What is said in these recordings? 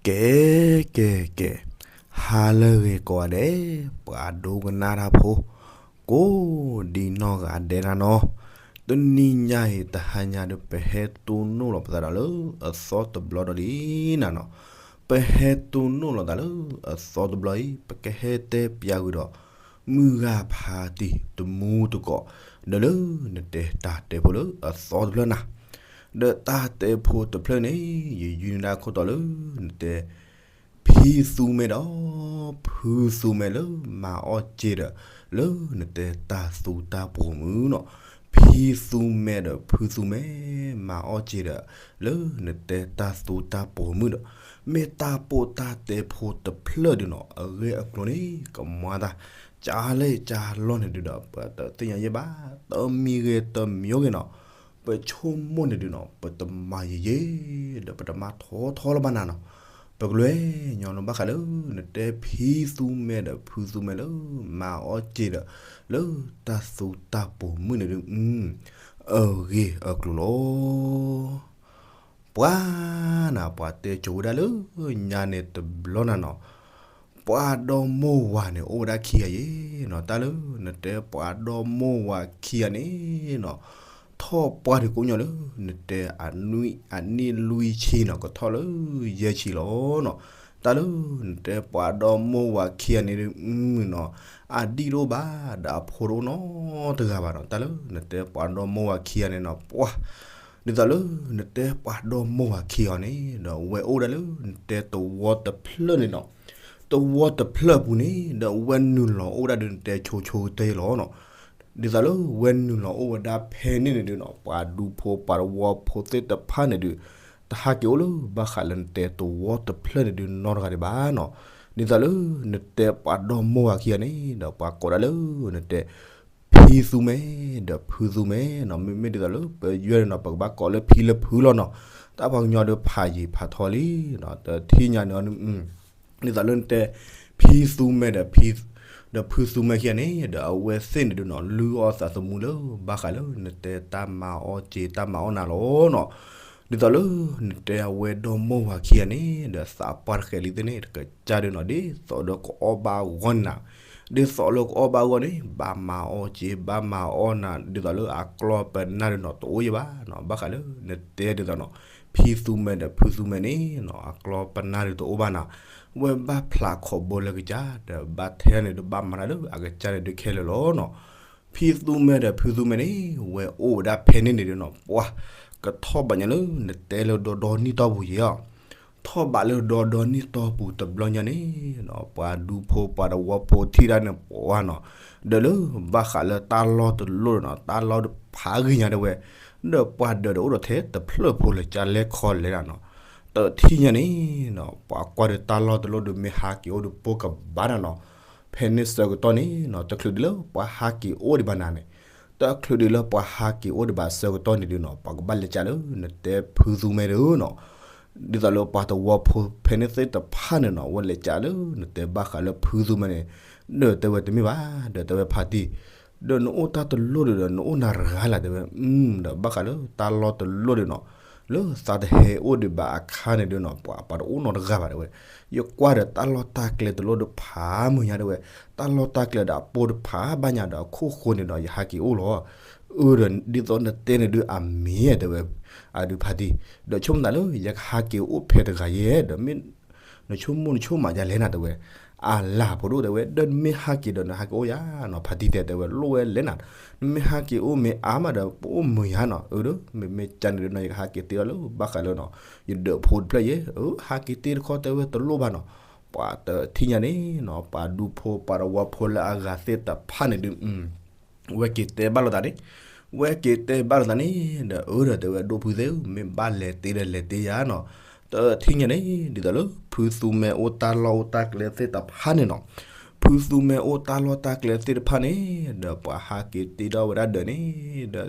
ကဲ ကဲ ကဲ, ဟါလၢအဂ့ၤကိးဂၤဒဲး, ပှၤဒိကနၣ်တၢ်ဖိ ကိးဒံနီၢ်ဂၤဒဲးနၤနီၤ, တနံၤညါအံၤ တဟါညါဒီး ပဟဲတိၢ်နီၣ်လီၤပသးဒီးလၢအသီတဘျီဒီးလံနၤနီၤ, ပဟဲတိၢ်နီၣ်လီၤသးလၢအသီတဘျီအံၤ ပကဟဲတဲပျးကွံာ်ဒီး မုၢ်ဂၤဖးတံၢ်တမူတကိး, ဒီးလၢနတဲတၢ်တဲဖိလၢအသီတဖျၢၣ်နၤ, ဒီးတၢ်တဲဖိတဖျၢၣ်န့ၣ် ယယုၢ်န့ၢ်ဒၣ်ခိၣ်တီလၢ နတဲ ဖံသူမဲဒီး ဖုသူမဲလၢမၤအီၣ်စ့ဒီး လၢနတဲတၢ်သူတၢ်ပှိၤမုၢ်နီၤ, ဖံသူမဲဒီးဖုသူမဲ မၤအီၣ်စ့ဒီး လၢနတဲတၢ်သူတၢ်ပှိၤမုၢ်ဒီး မ့ၢ်တၢ်ပိာ်တၢ်တဲဖိတဖျၢၣ်ဒုးနီၤ, အဂ့ၢ်အကျိၤန့ၣ် ကမၤတၢ် ကလဲၣ်ကလီန့ၣ်ဒုးဒီး ပတသ့ၣ်ညါယဲၢ်ဘၣ်, တမံၤဂ့ၤတမံၤဂ့ၤနီၤ, ပဆိကမိၣ်န့ၣ်ဒုးနီၤ ပတမၤယံာ်ယံာ် ဒီးပတမၤထီထီလၢၤဘၣ်နၤနီၤ, ပကလဲၤညီနီၤ ဘၣ်ဃးလၢ နတဲဖံသူမဲဒီးဖုသူမဲလၢ မၤအီၣ်စ့ဒီး လၢတၢ်သူတၢ်ပှိၤမုၢ်န့ၣ်ဒုး အဂ့ၢ်အကျိၤလီၤ. ပှၤနၤ ပှၤတဲကိၤဝဲဒၣ်လၢညါန့ၣ်တဘျီနၤနီၤ, ပှၤဒီမိၢ်ဝၤန့ၣ်အိၣ်ဝဲဒၣ်ခံဂၤယဲၢ်နီၤ, တၢ်လၢနတဲပှၤဒီမိၢ်ဝၤခံဂၤန့ၣ်နီၤ, ထီၣ်ပှၢ်ဒုးကိးညီလၢ နတဲအနံၣ်လွံၢ်ဆံနီၤ ကထီၣ်လၢယဲၢ်ဆံလီၤနီၤ, တၢ်လၢနတဲပှၤဒီမိၢ်ဝၤခံဂၤန့ၣ်ဒုး မုၢ်နီၤ, အဒံၣ်တအိၣ်ဘၣ် ဒီးအဖိတအိၣ်နီတဂၤဘၣ်နီၤ, တၢ်လၢနတဲပှၤဒီမိၢ်ဝၤခံဂၤန့ၣ်နီၤ ပှၤ ဒ်သိးလၢနတဲပှၤဒီမိၢ်ဝၤခံဂၤန့ၣ် ဒီးအဝဲအိၣ်ဒၣ်လၢနတဲသဝီတဖျၢၣ်န့ၣ်နီၤ, သဝီတဖျၢၣ်အပူၤန့ၣ် ဒီးအဝဲနုာ်လီၤအိၣ်ဒၣ်ဒုးနတဲဆိဆိကတၢၢ်လီၤနီၤ, ဒ်သိးလၢဝဲနုာ်လီၤအိၣ်ဝဲဒၣ်ဖဲန့ၣ်န့ၣ်ဒုးနီၤ ပှၤဒူဖိပှၤသဝီဖိသ့ၣ်တဖၣ်န့ၣ်ဒုး တဟးက့ၤအိၣ်လၢဘၣ်ဃးလၢနတဲသဝီတဖျၢၣ်န့ၣ်ဒုးနီတဂၤဒံးဘၣ်နီၤ, ဒ်သိးလၢနတဲပှၤဒီမိၢ်ဝၤခံဂၤန့ၣ် ဒီးပှၤကိးဒၣ်လၢနတဲ ဖံသူမဲ ဒီးဖုသူမဲနီၤ, မ့မ့ၢ်ဒ်သိးလၢပယွဲန့ၣ်နီၤ ပကဘၣ်ကိးလၢဖံလၢဖုလီၤနီၤ, တၢ်ပှၤကညီဒီးဖးယံာ်ဖးထီလံနီၤ, တထံၣ်ညါန့ၣ် ဒ်သိးလၢနတဲ ဖံသူမဲဒီး ဒီးဖုသူမဲခံဂၤန့ၣ် ဒီးအဝဲသ့ၣ်န့ၣ်ဒုးနီၤ လုၢ်အီၣ်သးသမူလၢဘၣ်ဃးလၢနတဲတၢ်မၤအီၣ်စ့တၢ်မၤအီၣ်နၤလီၤနီၤ, ဒ်သိးလၢနတဲအဝဲဒီမိၢ်ဝၤခံဂၤန့ၣ် ဒီးသးပှၢ်တဃဲးလံသ့ၣ်န့ၣ် တကစၢ်ဒုးနီၤ ဒ်သိးဒီးကအီၣ်ဘၣ်အဂီၢ်န့ၣ်နၤ, ဒ်သိးလၢကအီၣ်ဘၣ်အဂီၢ်န့ၣ် ဘၣ်မၤအီၣ်စ့ ဘၣ်မၤအီၣ်နၤ ဒ်သိးလၢအကျီၢ်ပနၢ်ဒုးနီၤ တအိၣ်ယဲၢ်ဘၣ်နီၤ, ဘၣ်ဃးလၢနတဲဒ်သိးနီၤ ဖံသူမဲဒီးဖုသူမဲန့ၣ်နီၤ အကျီၢ်ပနၢ်ဒုးတအိၣ်ဘၣ်နၤ, ဝဲဘၣ်ဖျးခီးဘိလၢကစၢ် ဒီးဘၣ်ထဲန့ၣ်ဒီး ဘၣ်မၤတၢ်လၢအကစၢ်န့ၣ်ဒုးခဲလၢာ်လီၤနီၤ, ဖံသူမဲဒီးဖုသူမဲန့ၣ် ဝဲအိၣ်ဝဲဒၣ်ဖဲန့ၣ်န့ၣ်ဒုးနီၤ ပှၤ ကထီၣ်ဘးညါလၢနတဲလၢဒီဒီနံၣ်တီၢ်ပူၤယဲၢ်အီၤ ထီၣ်ဘးလၢဒီဒီနံၣ်တီၢ်ပူၤတဘျီညါန့ၣ်နီၤ ပှၤဒူဖိပှၤသဝီဖိထံၣ်ဒၣ်န့ၣ်ပှၤနီၤ, ဒီးလၢဘၣ်ဃးလၢတၢ်လီၢ်တလီၢ်ဒီးနီၤ တၢ်လီၢ်ဖးဂ့ၤညါဒၣ်ဝဲ, ဒီးပှၤဒၢးဒီးအိၣ်ဒီးထဲတဖျၢၣ်ဖိလၢကလဲၤခီလဲၤနၤနီၤ, တထံၣ်ညါန့ၣ်နီၤ ပှၤကွၢ်ဒီးတၢ်လီၢ်တလီၢ်ဒီးမ့ၢ်ဟးက့ၤအိၣ်ဒီးပိၢ်ကဘၣ်နၤနီၤ, ဖဲန့ၣ်ဆၢကတီၢ်န့ၣ်နီၤ တချုးဒံးလၢပှၤဟးက့ၤအိၣ်ဒံးဘၣ်နၤန့ၣ် တချုးဒံးလၢပှၤဟးက့ၤအိၣ်ဒံးဘၣ်ဆၢကတီၢ်န့ၣ်ဒုးနီၤ ပှၤကဘၣ်လဲၤကးလၢနတဲဖုသူမဲဒုးနီၤ, ဒ်သိးလၢပှၤသဝီဖိဖဲန့ၣ်သ့ၣ်တဖၣ်န့ၣ်နီၤ ဝဲလဲၤကးလၢနတဲဘၣ်ဃးလၢဖုသူမဲန့ၣ်, ဒီးတဲဝဲတမ့ၢ်ဘၣ် ဒီးတဲဝဲဖါတံၢ်, ဒီးနအိၣ်တၢ်တလီၢ်ဒုးဒီး နအိၣ်နၤတဂၤလၢ်တဲဝဲ, ဒီးဘၣ်ဃးလၢတၢ်လီၢ်တလီၢ်ဒုးနီၤ လၢသးတဟဲအိၣ်ဒံးဘၣ်အခါန့ၣ်ဒုးနီၤ ပှၤပှၤတအိၣ်နီတဂၤဘၣ်တဲဝဲ, ယကွၢ်ဒီးတၢ်လီၢ်တၢ်ကျဲတလီၢ်ဒီးဖးမုာ်ညါတဲဝဲ, တၢ်လီၢ်တၢ်ကျဲဒီးအပိၢ်တဖးဘၣ်ညါဒီးအခိၣ်ဃိန့ၣ်ဒီး ယဟးက့ၤအိၣ်လီၤ, အၢ ဒီးဒ်သိးနတဲန့ၣ်ဒုးအမ့ၢ်တဲဝဲ, အဒုးဖါတံၢ်, ဒီးဆိကမိၣ်သးလၢ ယကဟးက့ၤအိၣ်ဖဲတဂၤယဲၢ် ဒီးမ့ၢ် နဆိကမိၣ်နဆိကမးယၤလဲၣ်နၤတဲဝဲ, အလၤဖိဒိၣ်တဲဝဲ ဒီးနမ့ၢ်ဟးက့ၤဒီးနဟးက့ၤအိၣ်ယၤနီၤ ဖါတံၢ်တဲတဲဝဲ လိၣ်ဝဲလဲၣ်နၤ, နမ့ၢ်ဟးက့ၤအိၣ်မ့ၢ်အါမးဒီး ပအိၣ်မုာ်ယၤနီၤ, အၢ ဒီး မ့မ့ၢ်ကန့ၣ်ဒီးနီၤ ယကဟးက့ၤတ့အီၤလၢဘၣ်ဃးလၢနီၤ ယဒၢးဖိတဖျၢၣ်ယဲၢ်, အၢ ဟးက့ၤတ့တခီတဲဝဲတလိၣ်ဘၣ်နီၤ, ပှၤတထံၣ်ညါန့ၣ်နီၤ ပှၤဒူဖိပှၤသဝီဖိလၢအဂၤသ့ၣ်တဖၣ်န့ၣ်ဒုး ဝဲက့ၤတဲဘၣ်လိာ်သးန့ၣ်, ဝဲက့ၤတဲဘၣ်လိာ်သးန့ၣ် ဒီးအၢ ဒီးတဲဝဲဒိၣ်ဖုသ့ၣ်ဧၢ မ့ၢ်ဘၣ်လဲၤတ့ဒီးလဲၤတ့ယၤနီၤ, တထံၣ်ညါန့ၣ် ဒ်သိးလၢ ဖုသူမဲအိၣ်တၢ်လီၢ်အိၣ်တၢ်ကျဲသ့ၣ်တဖၣ်န့ၣ်နီၤ, ဖုသူမဲအိၣ်တၢ်လီၢ်တၢ်ကျဲသ့ၣ်တဖၣ်န့ၣ် ဒီးပှၤဟးက့ၤတ့ထီၣ်ဝဲဒၣ်ဒီးန့ၣ် ဒီး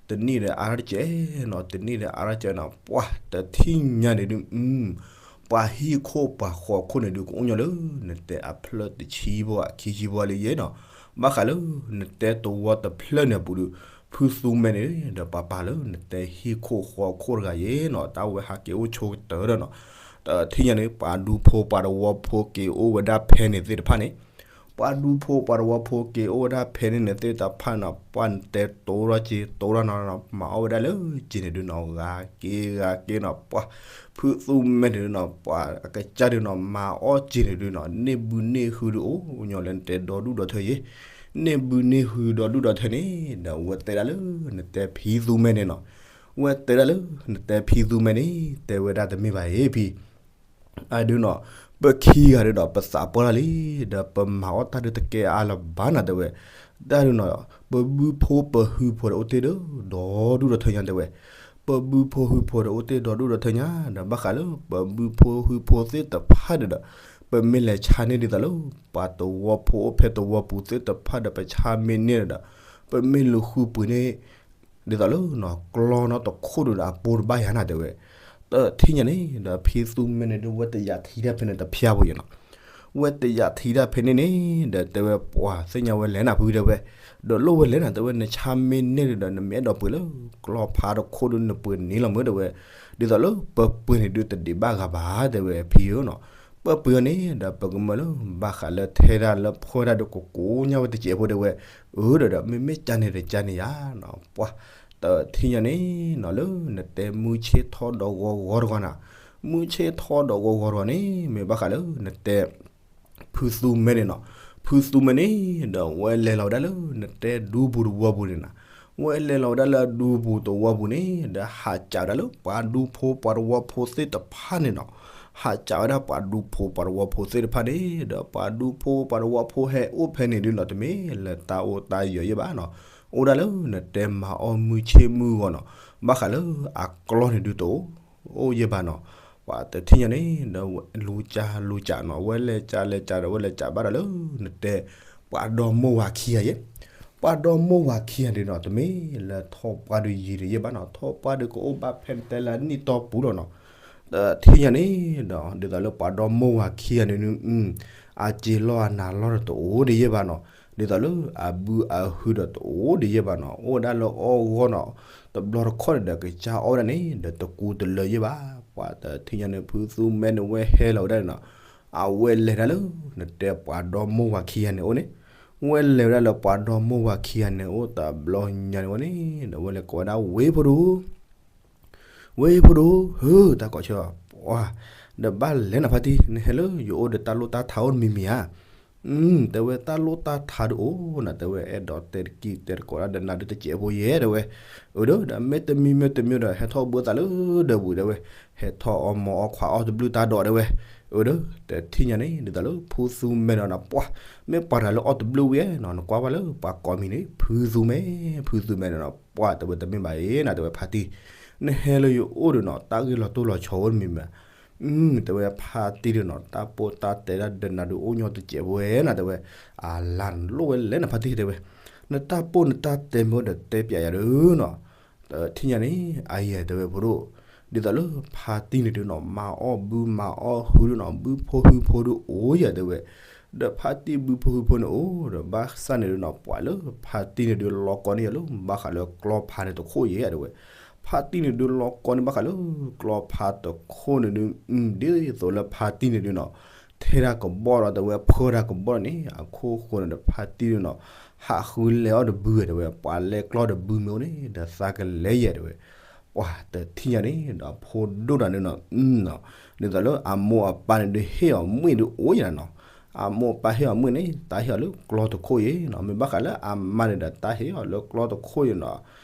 တနံၣ်ဒီးအါထီၣ်တကဲးနီၤ တနံၣ်ဒီးအါထီၣ်တကဲးနီၤ ပှၤတထံၣ်ညါန့ၣ်ဒုး ပှၤဟံၣ်ခိၣ်ပှၤဃီခိၣ်န့ၣ်ဒုး ကအိၣ်ညီလၢ နတဲအဖျၢၣ်တဆံဘိအခံဆံဘိလၢယဲၢ်နီၤ, ဘၣ်ဃးလၢ နတဲသဝီတဖျၢၣ်န့ၣ်အပူၤဒုး ဖုသူမဲန့ၣ် ဒီးပှၤပာ်လၢ နတဲဟံၣ်ခိၣ်ဃီခိၣ်တဂၤယဲၢ်နီၤ, တၢ်ဝဲဟးက့ၤအိၣ်ဆိကတၢၢ်ဒီးနီၤ, တထံၣ်ညါန့ၣ် ပှၤဒူဖိပှၤသဝီဖိက့ၤအိၣ်ဝဲဒၣ်ဖဲန့ၣ်သ့ၣ်တဖၣ်န့ၣ်, ပှၤဒူဖိပှၤသဝီဖိက့ၤအိၣ်ဝဲဒၣ်ဖဲန့ၣ်န့ၣ်သ့ၣ်တဖၣ်နီၤ ပှၤနတဲတိထီၣ်က့ၤတိထီၣ်နီၤ မၤအီၣ်ဝဲဒၣ်လၢက့ၤန့ၣ်ဒုးနီၤ ဂၤက့ၤဂၤက့ၤနီၤ ပှၤဖုသူမဲန့ၣ်ဒုးနီၤ ပှၤအကစၢ်ဒုးနီၤ မၤအီၣ်က့ၤန့ၣ်ဒုးနီၤ န့ၢ်ဘုန့ၢ်ဟုဒီးအိၣ်ညီလဲၣ်နတဲဒီဒူၣ်ဒီထၢယဲ, န့ၢ်ဘုန့ၢ်ဟုဒီဒူၣ်ဒီထၢန့ၣ် ဒီးဝဲတဲဒၣ်လၢနတဲဖံသူမဲန့ၣ်နီၤ ဝဲတဲဒၣ်လၢနတဲဖံသူမဲန့ၣ် တဲဝဲဒၣ်တမ့ၢ်ဘၣ်အံၤဖံ, အဒုးနီၤ ပခံဂၤဒုးဒီး ပသးပှၢ်လီၤလံ, ဒီးပမၤအီၣ်တၢ်ဒုးတကဲအါလၢၤဘၣ်နၤတဲဝဲ, တၢ်ဒုးနီၤ ပဘုဖိပဟုဖိဒီးအိၣ်တ့ၢ်ဒီး ဒီဒူၣ်ဒီထၢညါတဲဝဲ, ပဘုဖိဟုဖိဒီးအိၣ်တ့ၢ်ဒီဒူၣ်ဒီထၢညါ ဒီးဘၣ်ဃးလၢပဘုဖိဟုဖိသ့ၣ်တဖၣ်ဒီးဒီး ပမ့ၢ်လဲၤဆါန့ၢ်ဒ်သိးလၢ ပှၤသဝီဖိအိၣ်ဖဲသဝီပူၤသ့ၣ်တဖၣ်ဒီး ပဆါမ့ၢ်န့ၢ်ဒီးဒီး ပမ့ၢ်လူၤဃုပှ့ၤန့ၢ် ဒ်သိးလၢ ကျီနီတခိၣ်ဒုးဒီးအပိတဘၣ်ယၤနၤတဲဝဲ, တထံၣ်ညါန့ၣ် ဒီးဖံသူမဲန့ၣ်ဒုး ဝဲတယာ်ထံတၢ်ဖဲန့ၣ်တဖျါဖိယဲနီၤ, ဝဲတယာ်ထံတၢ်ဖဲန့ၣ်န့ၣ် ဒီးတဲဝဲပှၤသ့ၣ်ညါဝဲလဲၣ်နၤဖုတဲဝဲ, ဒီးလိၣ်ဝဲလဲၣ်နၤတဲဝဲ နဆါမ့ၢ်န့ၢ်ဒုးဒီး နမ့ၢ်အဲၣ်ဒိးပှ့ၤလၢ ကျီဖးတခိၣ်ဒုး နပှ့ၤန့ၢ်လီၤမုၢ်တဲဝဲ, ဒ်သိးလၢပပှ့ၤန့ၢ်ဒုးတဒံးဘၣ်ဂၤဘၣ်တဲဝဲဖံဧၢနီၤ, ပပှ့ၤအီၤန့ၣ် ဒီးပကမၢလၢ ဘၣ်ဃးလၢထဲဒၣ်လၢဖှီၣ်ဒၣ်ဒီးကကိးညါဝဲတစဲးဖိတဲဝဲ, အၢဒီးဒီး မ့မ့ၢ်ကန့ၣ်တကန့ၣ်ယါနီၤ, ပှၤ တထံၣ်ညါန့ၣ်နီၤ လၢနတဲမုၢ်ဆ့ၣ်ထီၣ်ဒီးဂီၤဂီၤတဂီၤနၤ, မုၢ်ဆ့ၣ်ထီၣ်ဒီးဂီၤဂီၤတဂီၤန့ၣ် မ့ၢ်ဘၣ်ဃးလၢနတဲ ဖုသူမဲန့ၣ်နီၤ, ဖုသူမဲန့ၣ် ဒီးဝဲလဲၤလီၤဝဲဒၣ်လၢနတဲဒူပူၤတဝီပူၤန့ၣ်နၤ, ဝဲလဲၤလီၤဝဲဒၣ်လၢဒူပူၤတဝီပူၤန့ၣ် ဒီးဟးစးဝဲဒၣ်လၢပှၤဒူဖိပှၤသဝီဖိသ့ၣ်တဖၣ်န့ၣ်နီၤ, ဟးစးဝဲဒၣ်ပှၤဒူဖိပှၤသဝီဖိသ့ၣ်တဖၣ်န့ၣ် ဒီးပှၤဒူဖိပှၤသဝီဖိဟဲအိၣ်ဖဲန့ၣ်ဒုးနီၤ တမ့ၢ်လၢတၢ်အိၣ်တၢ်ယၢၤယဲၢ်ဘၣ်နီၤ, အိၣ်ဒၣ်လၢနတဲမၤအီၣ်မုၢ်ဆ့ၣ်မုၢ်ဂီၤနီၤ, ဘၣ်ဃးလၢအကျီန့ၣ်ဒုးတအိၣ် အိၣ်ယဲၢ်ဘၣ်နီၤ, ပှၤတထံၣ်ညါန့ၣ် ဒီးလူၤစးလူၤစးနီၤ ဝဲလဲၤစးလဲၤစးဒီး ဝဲလဲၤစးဘၣ်ဒီးလၢနတဲ ပှၤဒီမိၢ်ဝၤခံဂၤယဲၢ်, ပှၤဒီမိၢ်ဝၤခံဂၤန့ၣ်ဒီး တမ့ၢ်လၢထီၣ်ပှၢ်ဒုးယံာ်ဒီးယဲၢ်ဘၣ်နီၤ, ထီၣ်ပှၢ်ဒုးကအိၣ်ဘၣ်ဖဲနတဲလၢနံၣ်တီပူၤလီၤနီၤ, တထံၣ်ညါန့ၣ်ဒီး ဒ်သိးလၢပှၤဒီမိၢ်ဝၤခံဂၤန့ၣ် အစ့လီၤအနၤလီၤဒီးတအိၣ်ဒံးယဲၢ်ဘၣ်နီၤ, ဒ်သိးလၢအဘုအဟုဒီးတအိၣ်ဒံးယဲၢ်ဘၣ်နီၤ, အိၣ်ဝဲဒၣ်လၢအီၣ်ဂီၢ်နီၤ, တဘျီတခီၣ်န့ၣ်ဒီး ကစၢ်အီၣ်ဝဲဒၣ်န့ၣ် ဒီးတကူတလၢယဲၢ်ဘၣ်, ပှၤတထံၣ်ညါန့ၣ် ဖုသူမဲန့ၣ် ဝဲဟဲလီၤဝဲဒၣ်န့ၣ်နီၤ, အဝဲလဲၤဒၣ်လၢ နတဲပှၤဒီမိၢ်ဝၤခံဂၤန့ၣ်အိၣ်န့ၣ်, ဝဲလဲၤဝဲဒၣ်လၢပှၤဒီမိၢ်ဝၤခံဂၤန့ၣ်အိၣ်တဘျီညါန့ၣ်ဝဲန့ၣ် ဒီးဝဲလဲၤကိးဝဲဒၣ်ဝ့ၢ်ဖိဒိၣ် ဝ့ၢ်ဖိဒိၣ်ဧၢ, တၢ်ကိးဆၢ, ပှၤ, ဒီးဘၣ်လဲၣ်နဖါတံၢ် နဟဲလၢယအိၣ်ဒီးတၢ်လိၣ်တၢ်ထးအိၣ်တမံၤမံၤဧါ, တဲဝဲတၢ်လိၣ်တၢ်ထးဒုးအိၣ်နၤ တဲဝဲအဲၣ်ဒိးတဲတကံၢ်တဲတကိးတၢ်ဒီးနၤဒုးတစဲးဖိယဲၢ်တဲဝဲ, အၢဒီး ဒီးမ့ၢ်တမံၤမ့ၢ်တမံၤဒီး ဟဲထီၣ်ဘၢသးလၢဒၢးပူၤတဲဝဲ, ဟဲထီၣ်အီၣ်မီၤအီၣ်ခွးအီၣ်တဘျုးတၢ်ဒိးတဲဝဲ, အၢဒီး တထံၣ်ညါန့ၣ် ဒ်သိးလၢဖုသူမဲန့ၣ်နီၤ ပှၤ, မ့ၢ်ပှၤတဂၤလၢအီၣ်တဘျုးဝံၤနီၤ နကွၢ်ဘၣ်လၢပှၤကိးမံၤန့ၣ် ဖုသူမဲ, ဖုသူမဲန့ၣ်နီၤ ပှၤတဲဝဲတမ့ၢ်ဘၣ်အံၤနၤ တဲဝဲဖါတံၢ်, နဟဲလၢယအိၣ်ဒီးနီၤ တၢ်ဂ့ၢ်လီၤတိၢ်လီၤဆီအိၣ်တမံၤမံၤ တဲဝဲဖါတံၢ်ဒီးနီၤ တၢ်ပိၢ်တၢ်တဲဒၣ်ဒီးနၤဒုးအိၣ်ညီတစဲးဖိဝဲနၤ တဲဝဲ, အလါနလိၣ်ဝဲလဲၣ်နဖါတံၢ်တဲဝဲ, နတၢ်ပိၢ်နတၢ်တဲမ့ၢ်အိၣ်ဒီးတဲပျးယၤဒုးနီၤ, တထံၣ်ညါန့ၣ် အယဲၢ်တဲဝဲဖိဒိၣ်, ဒ်သိးလၢဖါတံၢ်န့ၣ်ဒုးနီၤ မၤအီၣ်ဘုမၤအီၣ်ဟုဒုးနီၤ ဘုဖိဟုဖိဒုးအိၣ်ယၤတဲဝဲ, ဒီးဖါတံၢ်ဘုဖိဟုဖိန့ၣ်အိၣ်ဒီး ဘၣ်ဆၣ်န့ၣ်ဒုးနီၤ ပှၤလၢဖါတံၢ်န့ၣ်ဒုးလီၤကီန့ၢ်ယၤလၢ ဘၣ်ဃးလၢကျီဖးန့ၣ်တခိၣ်ယဲၢ်တဲဝဲ, ဖါတံၢ်န့ၣ်ဒုးလီၤကီန့ၢ်ဘၣ်ဃးလၢကျီဖးတခိၣ်န့ၣ်ဒုး ဒ်သိးလၢဖါတံၢ်န့ၣ်ဒုးနီၤ ထဲဒၣ်ကဘီၣ်ဒီးတဲဝဲ ဖၢဒၣ်ကဘီၣ်န့ၣ် အခိၣ်ဃိန့ၣ်ဒီးဖါတံၢ်ဒုးနီၤ ဟးဃုလဲၤအီၣ်တဘုတဲဝဲ ပှၤလဲၤကျီတဘုမ့ၢ်အိၣ်န့ၣ် ဒီးသးကလဲၤယဲၢ်တဲဝဲ, ပှၤတထံၣ်ညါန့ၣ်ဒီး ဖိဒိၣ်တဂၤန့ၣ်နီၤ ဒ်သိးလၢအမိၢ်အပၢ်န့ၣ်ဒုးဟ့ၣ်အီၤမ့ၣ်ဒုးအိၣ်ယၤနီၤ, အမိၢ်အပၢ်ဟ့ၣ်အီၤမ့ၣ်န့ၣ် တၢ်ဟ့ၣ်အီၤလၢကျီတခိၣ်ယဲၢ်နီၤ မ့ၢ်ဘၣ်ဃးလၢအမါန့ၣ်ဒီး တၢ်ဟ့ၣ်အီၤလၢကျီတခိၣ်ယဲၢ်နီၤ,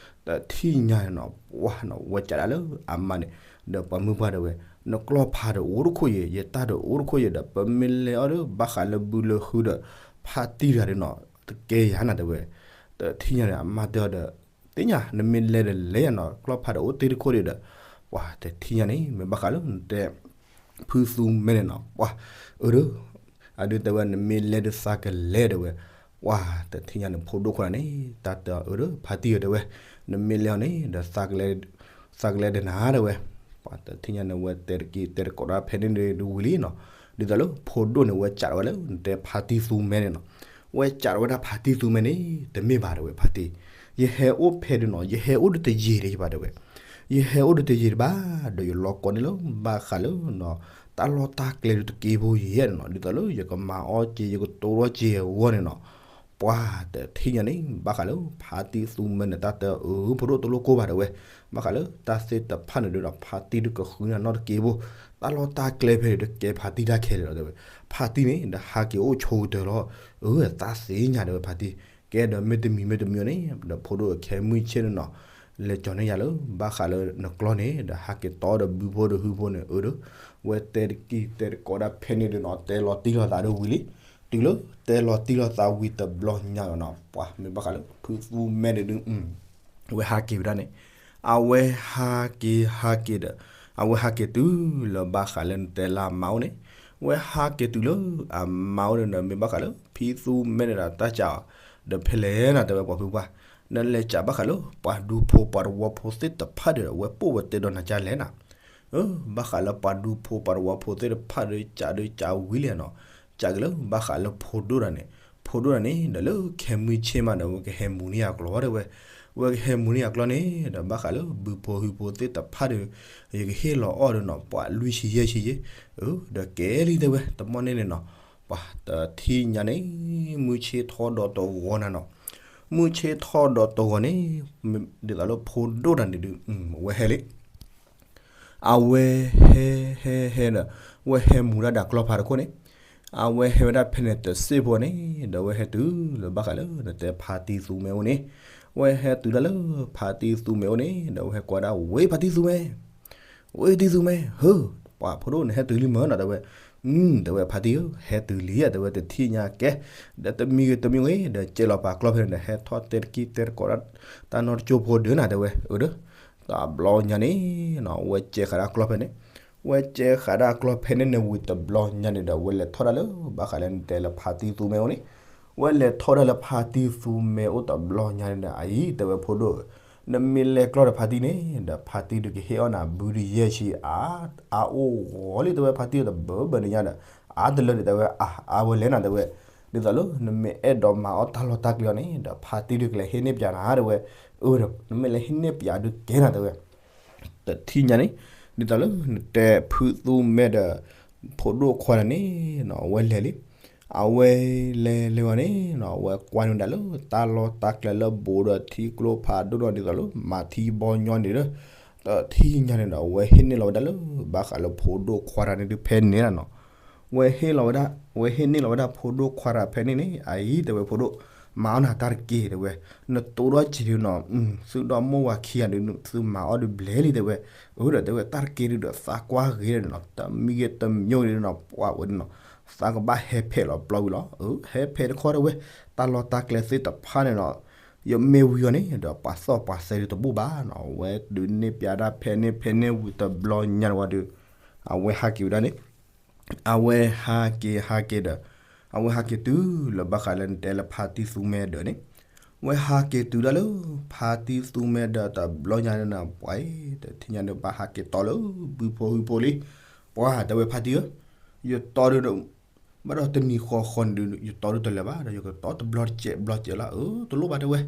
တထံၣ်ညါန့ၣ်နီၤ ပှၤနီၤ ဝဲကးဒၣ်လၢအမါန့ၣ် ဒီးပှၤမုၢ်ပှၢ်တဲဝဲ, နကျီဖးဒီးအိၣ်တခိၣ်ယဲၢ် ယတၢ်ဒီးအိၣ်တခိၣ်ယဲၢ်ဒီး ပမ့ၢ်လဲၤအီၣ်ဒီး ဘၣ်ဃးလၢဘုလၢဟုဒီး ဖါတံၢ်တဂၤဒီးနီၤ တကဲယၤနၤတဲဝဲ, တထံၣ်ညါန့ၣ် အမါတဲအီၤဒီး သ့ၣ်ညါ နမ့ၢ်လဲၤဒီးလဲၤယၤနီၤ ကျီဖးဒီးအိၣ်တ့ၢ်တခိၣ်ဒီး, ပှၤတထံၣ်ညါန့ၣ် မ့ၢ်ဘၣ်ဃးလၢနတဲ ဖုသူမဲန့ၣ်နီၤ ပှၤ, အၢဒီး အဒုးတဲဝဲ နမ့ၢ်လဲၤဒုးသးကလဲၤတဲဝဲ, ပှၤတထံၣ်ညါန့ၣ် ဖိဒိၣ်ခိၣ်န့ၣ် တၢ်တဲအီၤအၢဒီး ဖါတံၢ်ဧၢတဲဝဲ, နမ့ၢ်လဲၤအီၤန့ၣ်ဒီး သးကလဲၤဒီးနၤတဲဝဲ, ပှၤတထံၣ်ညါန့ၣ် ဝဲတဲတက့ၢ်တဲတကိးတၢ်ဖဲန့ၣ်ဒုးဝံၤလံနီၤ, ဒ်သိးလၢဖိဒိၣ်န့ၣ် ဝဲကးဝဲလၢနတဲဖါတံၢ်သူမဲန့ၣ်နီၤ, ဝဲကးဝဲဒၣ်ဖါတံၢ်သူမဲန့ၣ် တမ့ၢ်ဘၣ်တဲဝဲဖါတံၢ်, ယဟဲအိၣ်ဖဲဒုးနီၤ ယဟဲအိၣ်ဒုးတယံာ်ဒံးဘၣ်တဲဝဲ, ယဟဲအိၣ်ဒုးတယံာ်ဒံးဘၣ် ဒီးယလီၤကီန့ၢ်လၢ ဘၣ်ဃးလၢနီၤ တၢ်လီၢ်တၢ်ကျဲဒုးတက့ဖိယဲၢ်န့ၣ်နီၤ, ဒ်သိးလၢယကမၤအီၣ်စ့ ယကတိၢ်ထီၣ်စ့အဂီၢ်န့ၣ်နီၤ, ပှၤတထံၣ်ညါန့ၣ် ဘၣ်ဃးလၢဖါတံၢ်သူမဲန့ၣ် တၢ်တဲအၢ ဖိဒိၣ်တလိၣ်ကိၢ်ဘၣ်တဲဝဲ, ဘၣ်ဃးလၢတၢ်သ့ၣ်တဖၣ်န့ၣ်ဒီး ဖါတံၢ်ဒုးကဃုနၤနီတက့ဖိ, တၢ်လီၢ်တၢ်ကျဲဖဲန့ၣ်ဒုးကဲဖါတံၢ်တၢ်ခဲလၢာ်လီၤတဲဝဲ, ဖါတံၢ်န့ၣ် ဒီးဟးက့ၤအိၣ်ဆိကတၢၢ်လီၤ, အၢ သးသ့ၣ်ညါတဲဝဲဖါတံၢ်, ကဲဒီးမ့ၢ်တမံၤမ့ၢ်တမံၤန့ၣ် ဒီးဖိဒိၣ်ခဲမုၢ်ဆ့ၣ်န့ၣ်နီၤ လဲၤကၠီၤန့ၢ်ယၤလၢ ဘၣ်ဃးလၢနကျီၢ်န့ၣ် ဒီးဟးက့ၤတီဒီးဘုဖိဒီးဟုဖိန့ၣ် အၢဒီး, ဝဲတဲတကံၢ်တဲတကိးဒၣ်ဖဲန့ၣ်ဒုးနီၤ တဲလီၤတံၢ်လီၤသးဒုးဝံၤလံ, တုၤလၢတဲလီၤတံၢ်လီၤသးဝံၤတဘျီညါလီၤနီၤ ပှၤမ့ၢ်ဘၣ်ဃးလၢဖါတံၢ်သူမဲန့ၣ်ဒုး ဝဲဟးက့ၤဝဲဒၣ်န့ၣ်, အဝဲဟးက့ၤဟးက့ၤဒီး, အဝဲဟးက့ၤတုၤလၢဘၣ်ဃးလၢနတဲလၢအမါအိၣ်န့ၣ်, ဝဲဟးက့ၤတုၤလၢအမါအိၣ်န့ၣ်ဒီး မ့ၢ်ဘၣ်ဃးလၢဖါတံၢ်သူမဲန့ၣ်ဒီး တၢ်စးအီၤ, ဒီးဖဲလဲၣ်နၤတဲဝဲပှၤဖုပှၢ်, နလဲၤစးဘၣ်ဃးလၢပှၤဒူဖိပှၤတဝီဖိသ့ၣ်တဖၣ်ဒီး ဝဲပိၢ်ဝဲတဲဒီးနၤကလဲၣ်နၤ ဘၣ်ဃးလၢပှၤဒူဖိပှၤတဝီဖိသ့ၣ်တဖၣ်ဒီး ကးဒီးကးဝံၤလံနီၤ, ကးက့ၤလၢဘၣ်ဃးလၢဖိဒိၣ်တဂၤန့ၣ်, ဖိဒိၣ်တဂၤန့ၣ် ဒီးလၢခဲမုၢ်ဆ့ၣ်မးဒီး ဝဲကဟဲမူၤန့ၢ်အကျီတဲဝဲ, ဝဲကဟဲမူၤန့ၢ်အကျီန့ၣ် ဒီးဘၣ်ဃးလၢဘုဖိဟုဖိသ့ၣ်တဖၣ်ဒီး ယကဟ့ၣ်လီၤအီၣ်ဒီးနီၤ ပှၤလွံၢ်ဆံယဲၢ်ဆံယဲၢ်, ဒီးကဲလံတဲဝဲ တမီၢ်န့ၣ်န့ၣ်နီၤ, ပှၤတထံၣ်ညါန့ၣ် မုၢ်ဆ့ၣ်ထီၣ်ဒီးတဂီၤနၤနီၤ, မုၢ်ဆ့ၣ်ထီၣ်ဒီးတဂီၤန့ၣ်, ဒ်သိးလၢဖိဒိၣ်တဂၤန့ၣ်ဒုး ဝဲဟဲလံ အဝဲဟဲဟဲဟဲဒီး ဝဲဟဲမူၤဒၣ်ဒီးကျီၢ်ဖါတခိၣ်န့ၣ်, အဝဲဟဲဝဲဒၣ်ဖဲန့ၣ်တစ့ၢ်ဖိန့ၣ် ဒီးဝဲဟဲတုၤလၢဘၣ်ဃးလၢနတဲဖါတံၢ်သူမဲအိၣ်န့ၣ်, ဝဲဟဲတုၤဒၣ်လၢဖါတံၢ်သူမဲအိၣ်န့ၣ် ဒီးဝဲဟဲကွၢ်ဒၣ်ဝဲဖါတံၢ်သူမဲ ဝဲတံၢ်သူမဲ ဟၢ, ပှၤဖိဒိၣ်နဟဲတုၤလံမၢနီၤတဲဝဲ, တဲဝဲဖါတံၢ်ဧၢ ဟဲတုၤလံဧါတဲဝဲတထံၣ်ညါကဲ, ဒီးတမံၤဂ့ၤတမံၤဂ့ၤ ဒီးကဲလီၤပာ်ကျီၢ်ဖဲန့ၣ်ဒီး ဟဲထီၣ်တဲတကံၢ်တဲတကိးဒၣ် တၢ်နီတကၠိဖိဒုးနၤတဲဝဲ, အၢဒီး တဘျီညါန့ၣ်နီၤ ဝဲကဲဃးဒၣ်ကျီၢ်ဖဲန့ၣ်, ဝဲကဲဃးဒၣ်ကျီၢ်ဖဲန့ၣ်န့ၣ်ဝံၤတဘျီညါန့ၣ်ဒီး ဝဲလဲၤထီၣ်ဒၣ်လၢဘၣ်ဃးလၢနတဲလၢဖါတံၢ်သူမဲအိၣ်န့ၣ်, ဝဲလဲၤထီၣ်ဒၣ်လၢဖါတံၢ်သူမဲအိၣ်တဘျီညါန့ၣ်ဒီး အအံၤတဲဝဲဖိဒိၣ်ဧၢ, နမ့ၢ်လဲၤကျီၢ်ဒီးဖါတံၢ်န့ၣ် ဒီးဖါတံၢ်ဒုးကဟ့ၣ်အီၣ်နၤဘုတယဲၢ်ဆံ အါ, အါအိၣ်ဂီၤလံတဲဝဲဖါတံၢ်တဘၢဘၢန့ၣ်ညါဒီး, အါတလၢန့ၣ်တဲဝဲ အါ, အါဝဲလဲၣ်နၤတဲဝဲ, ဒ်သိးလၢနမ့ၢ်အဲၣ်ဒိးမၤအီၣ်တၢ်လီၢ်တၢ်ကျဲအီၤန့ၣ် ဒီးဖါတံၢ်ဒုးကလဲၤဟ့ၣ်န့ၢ်ပၠးနၤတဲဝဲ, အၢဒီး နမ့ၢ်လဲၤဟ့ၣ်န့ၢ်ပၠးဒုးကဲနၤတဲဝဲ တထံၣ်ညါန့ၣ်, ဒ်သိးလၢနတဲဖုသူမဲဒီး ဖိဒိၣ်ခွါတဂၤန့ၣ်နီၤ အဝဲလဲၤလံ, အဝဲလဲၤလဲၤဝဲန့ၣ်နီၤ အဝဲကွၢ်န့ၢ်ဝဲဒၣ်လၢတၢ်လီၢ်တၢ်ကျဲလၢဘူးဒီးထံကျိဖးဒိၣ်ဒီး ဒ်သိးလၢမၤထံဘီညီန့ၣ်ဒီး, တထံၣ်ညါန့ၣ်ဒီး အဝဲဟ့ၣ်န့ၢ်လီၤဝဲဒၣ်လၢ ဘၣ်ဃးလၢဖိဒိၣ်ခွါတဂၤန့ၣ်ဒုးဖဲန့ၣ်လီၤနီၤ ဝဲဟ့ၣ်လီၤဝဲဒၣ်, ဝဲဟ့ၣ်န့ၢ်လီၤဝဲဒၣ်ဖိဒိၣ်ခွါတဂၤဖဲန့ၣ်န့ၣ် အအံၤတဲဝဲဖိဒိၣ်, မၤအီၣ်နၤတၢ်တက့ၢ်တဲဝဲ, နတိၢ်ထီၣ်စ့ဒုးနီၤ, သုဒီမိၢ်ဝၤခံဂၤဒုး သုမၤအီၣ်ဒုးဘျဲလံတဲဝဲ, အၢဒီးတဲဝဲတၢ်တက့ၢ်ဒုးဒီးသးကွၢ်ဂ့ၤဒီးနီၤ တမံၤဂ့ၤတမံၤဂ့ၤဒုးနီၤ ပှၤဝဲဒုးနီၤ, သးကဘၣ်ဟဲဖဲးလီၤပျီဝံၤလီၤ, အၢ ဟဲဖဲးတခီတဲဝဲ, တၢ်လီၢ်တၢ်ကျဲသ့ၣ်တဖၣ်န့ၣ်နီၤ ယမ့ၢ်ဝံၤအီၤန့ၣ် ဒီးပှၤသီၣ်ပှၤသဲဒုးတဘၣ်ဘၣ်နီၤ ဝဲဒုးန့ၢ်ပၠးဒၣ်ဖဲန့ၣ်ဖဲန့ၣ်ဝံၤတဘျီညါန့ၣ်ဝံၤဒီး, အဝဲဟးက့ၤဝဲဒၣ်န့ၣ် အဝဲဟးက့ၤဟးက့ၤဒီး, အဝဲဟးက့ၤတုၤလၢဘၣ်ဃးလၢနတဲလၢဖါတံၢ်သူမဲဒီးန့ၣ်, ဝဲဟးက့ၤတုၤဒၣ်လၢ ဖါတံၢ်သူမဲဒီးတဘျီညါန့ၣ်နီၤ ပှၤအံၤ တထံၣ်ညါန့ၣ်ဘၣ်ဟးက့ၤတီလၢဘုဖိဟုဖိလံ, ပှၤတဲဝဲဖါတံၢ်ဧၢ, ယတီဒုး ဘၣ်ဒီးတနံၤဃီဃီန့ၣ်ဒုး ယတီဒုးတလၢာ်ဘၣ်ဒီး ယကတီတဘျီတစဲးဘျီစဲးလီၤ, အၢ တလိၣ်ဘၣ်တဲဝဲ,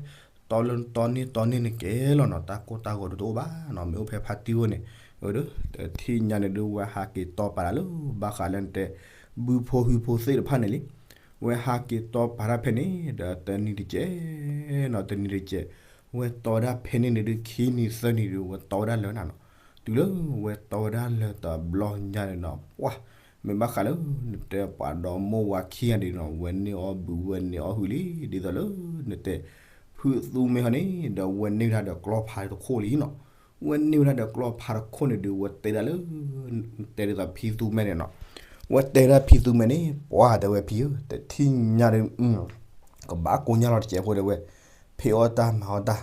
တီလၢတီန့ၢ်တီန့ၢ်န့ၣ်ကဲလီၤနီၤ တၢ်ကိၢ်တၢ်ဂီၤဒုးတအိၣ်ဘၣ်နီၤ မ့ၢ်အိၣ်ဖဲဖါတံၢ်အိၣ်န့ၣ်, အၢဒီး တထံၣ်ညါန့ၣ်ဒုး ဝဲဟးက့ၤတီပာ်တၢ်လၢ ဘၣ်ဃးလၢနတဲ ဘုဖိဟုဖိသ့ၣ်တဖၣ်န့ၣ်လံ, ဝဲဟးက့ၤတီပာ်တၢ်ဖဲန့ၣ် ဒီးတနံၤတစဲးနီၤ တနံၤတစဲး, ဝဲတီဝဲဒၣ်ဖဲန့ၣ်န့ၣ်ဒုး ခံနံၤသၢနံၤဒုး ဝဲတီဝဲဒၣ်လၢနၤနီၤ, တုၤလၢဝဲတီဝဲဒၣ်လၢတဘျီညါန့ၣ်နီၤ ပှၤ မ့ၢ်ဘၣ်ဃးလၢ နတဲပှၤဒီမိၢ်ဝၤခံဂၤဒုးနီၤ ဝဲန့ၢ်အီၣ်ဘုးဝဲန့ၢ်အီၣ်ဟုလံ ဒ်သိးလၢ နတဲ ဖုသူမဲဟီန့ၣ် ဒီးဝဲန့ၢ်ဝဲဒၣ်ဒီးကျီၢ်ဖါတခိၣ်လံနီၤ, ဝဲန့ၢ်ဝဲဒၣ်ဒီးကျီၢ်ဖါတခိၣ်န့ၣ်ဒုး ဝဲတဲဒၣ်လၢ တဲဒ်သိးဖံသူမဲန့ၣ်နီၤ, ဝဲတဲဒၣ်ဖံသူမဲန့ၣ် ပှၤတဲဝဲဖံဧၢ တထံၣ်ညါဒီး ကဘၣ်ကိညၢ်လီၤတစဲးဖိတဲဝဲ, ဖံးအီၣ်တၢ်မၤအီၣ်တၢ်,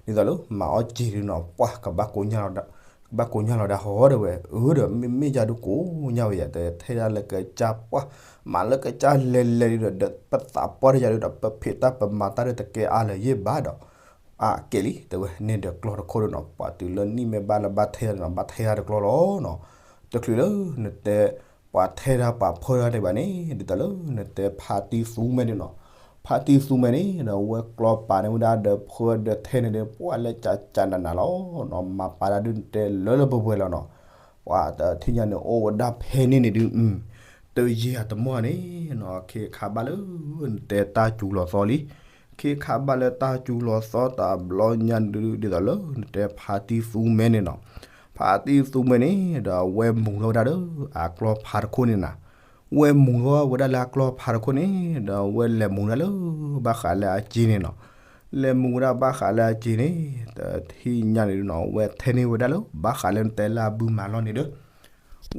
ဒ်သိးလၢမၤအီၣ်စ့ဒုးနီၤ ပှၤကဘၣ်ကိညၢ်လီၤ ကဘၣ်ကိညၢ်လီၤဒၣ်ဟီဒီးဝဲ, အၢဒီး မ့မ့ၢ်ယၤဒုးကိညၢ်ဝဲယၤ တဲထဲဒၣ်လၢကစၢ်ပှၢ်, မၤလၢကစၢ်လဲၤလဲၤဒုးဒီး ပသးပှၢ်တယၤဒုးဒီး ပဖံးတၢ်ပမၤတၢ်ဒုးတကဲအါလၢၤယဲၢ်ဘၣ်ဒီး, အကဲလံ တဲဝဲ န့ၣ်ဒီးကျီၢ်တခိၣ်ဒုးနီၤ ပှၤတုၤလၢနံၣ်မ့ၢ်ဘၣ်လၢဘၣ်ထဲဒုးနီၤ ဘၣ်ထဲဒၣ်တကျီၢ်လီၤနီၤ, တချုးလၢနတဲ ပှၤထဲဒၣ်ပှၤဖီဒၣ်ဒံးဘၣ်န့ၣ် ဒ်သိးလၢနတဲဖါတံၢ်သူမဲန့ၣ်နီၤ, ဖါတံၢ်သူမဲန့ၣ်ဒီး ဝဲကျီပာ်န့ၢ်ဝဲဒၣ်ဒီးဖီဒီးထဲန့ၣ်ဒီး ပှၤလၢကၠးကၠးနးနးလီၤနီၤ, မၤပာ်တၢ်ဒုးနတဲလၢလၢပှဲၤပှဲၤလီၤနီၤ, ပှၤတထံၣ်ညါန့ၣ် အိၣ်ဝဲဒၣ်ဖဲန့ၣ်န့ၣ်ဒုး တယံာ်အတမီၢ်န့ၣ်နီၤ ခ့ခါဘၣ်လၢ နတဲတၢ်စူၤလီၤသီလံ, ခ့ခါဘၣ်လၢတၢ်စူၤလီၤသီတဘျီညါန့ၣ်ဒုး ဒ်သိးလၢနတဲဖါတံၢ်သူမဲန့ၣ်နီၤ, ဖါတံၢ်သူမဲန့ၣ် ဒီးအဝဲမူၤထီၣ်ဝဲဒၣ်လၢအကျီၢ်ဖါတခိၣ်န့ၣ်နၤ, ဝဲမူၤထီၣ်ဝဲဒၣ်လၢအကျီၢ်ဖါတခိၣ်န့ၣ် ဒီးဝဲလဲၤမူၤဒၣ်လၢ ဘၣ်ဃးလၢအစ့န့ၣ်နီၤ, လဲၤမူၤဝဲဒၣ်ဘၣ်ဃးလၢအစ့န့ၣ် တထံၣ်ညါန့ၣ်ဒုးနီၤ ဝဲထဲန့ၢ်ဝဲဒၣ်လၢ ဘၣ်ဃးလၢနတဲလၢအဘုမၤလီၢ်န့ၣ်ဒီး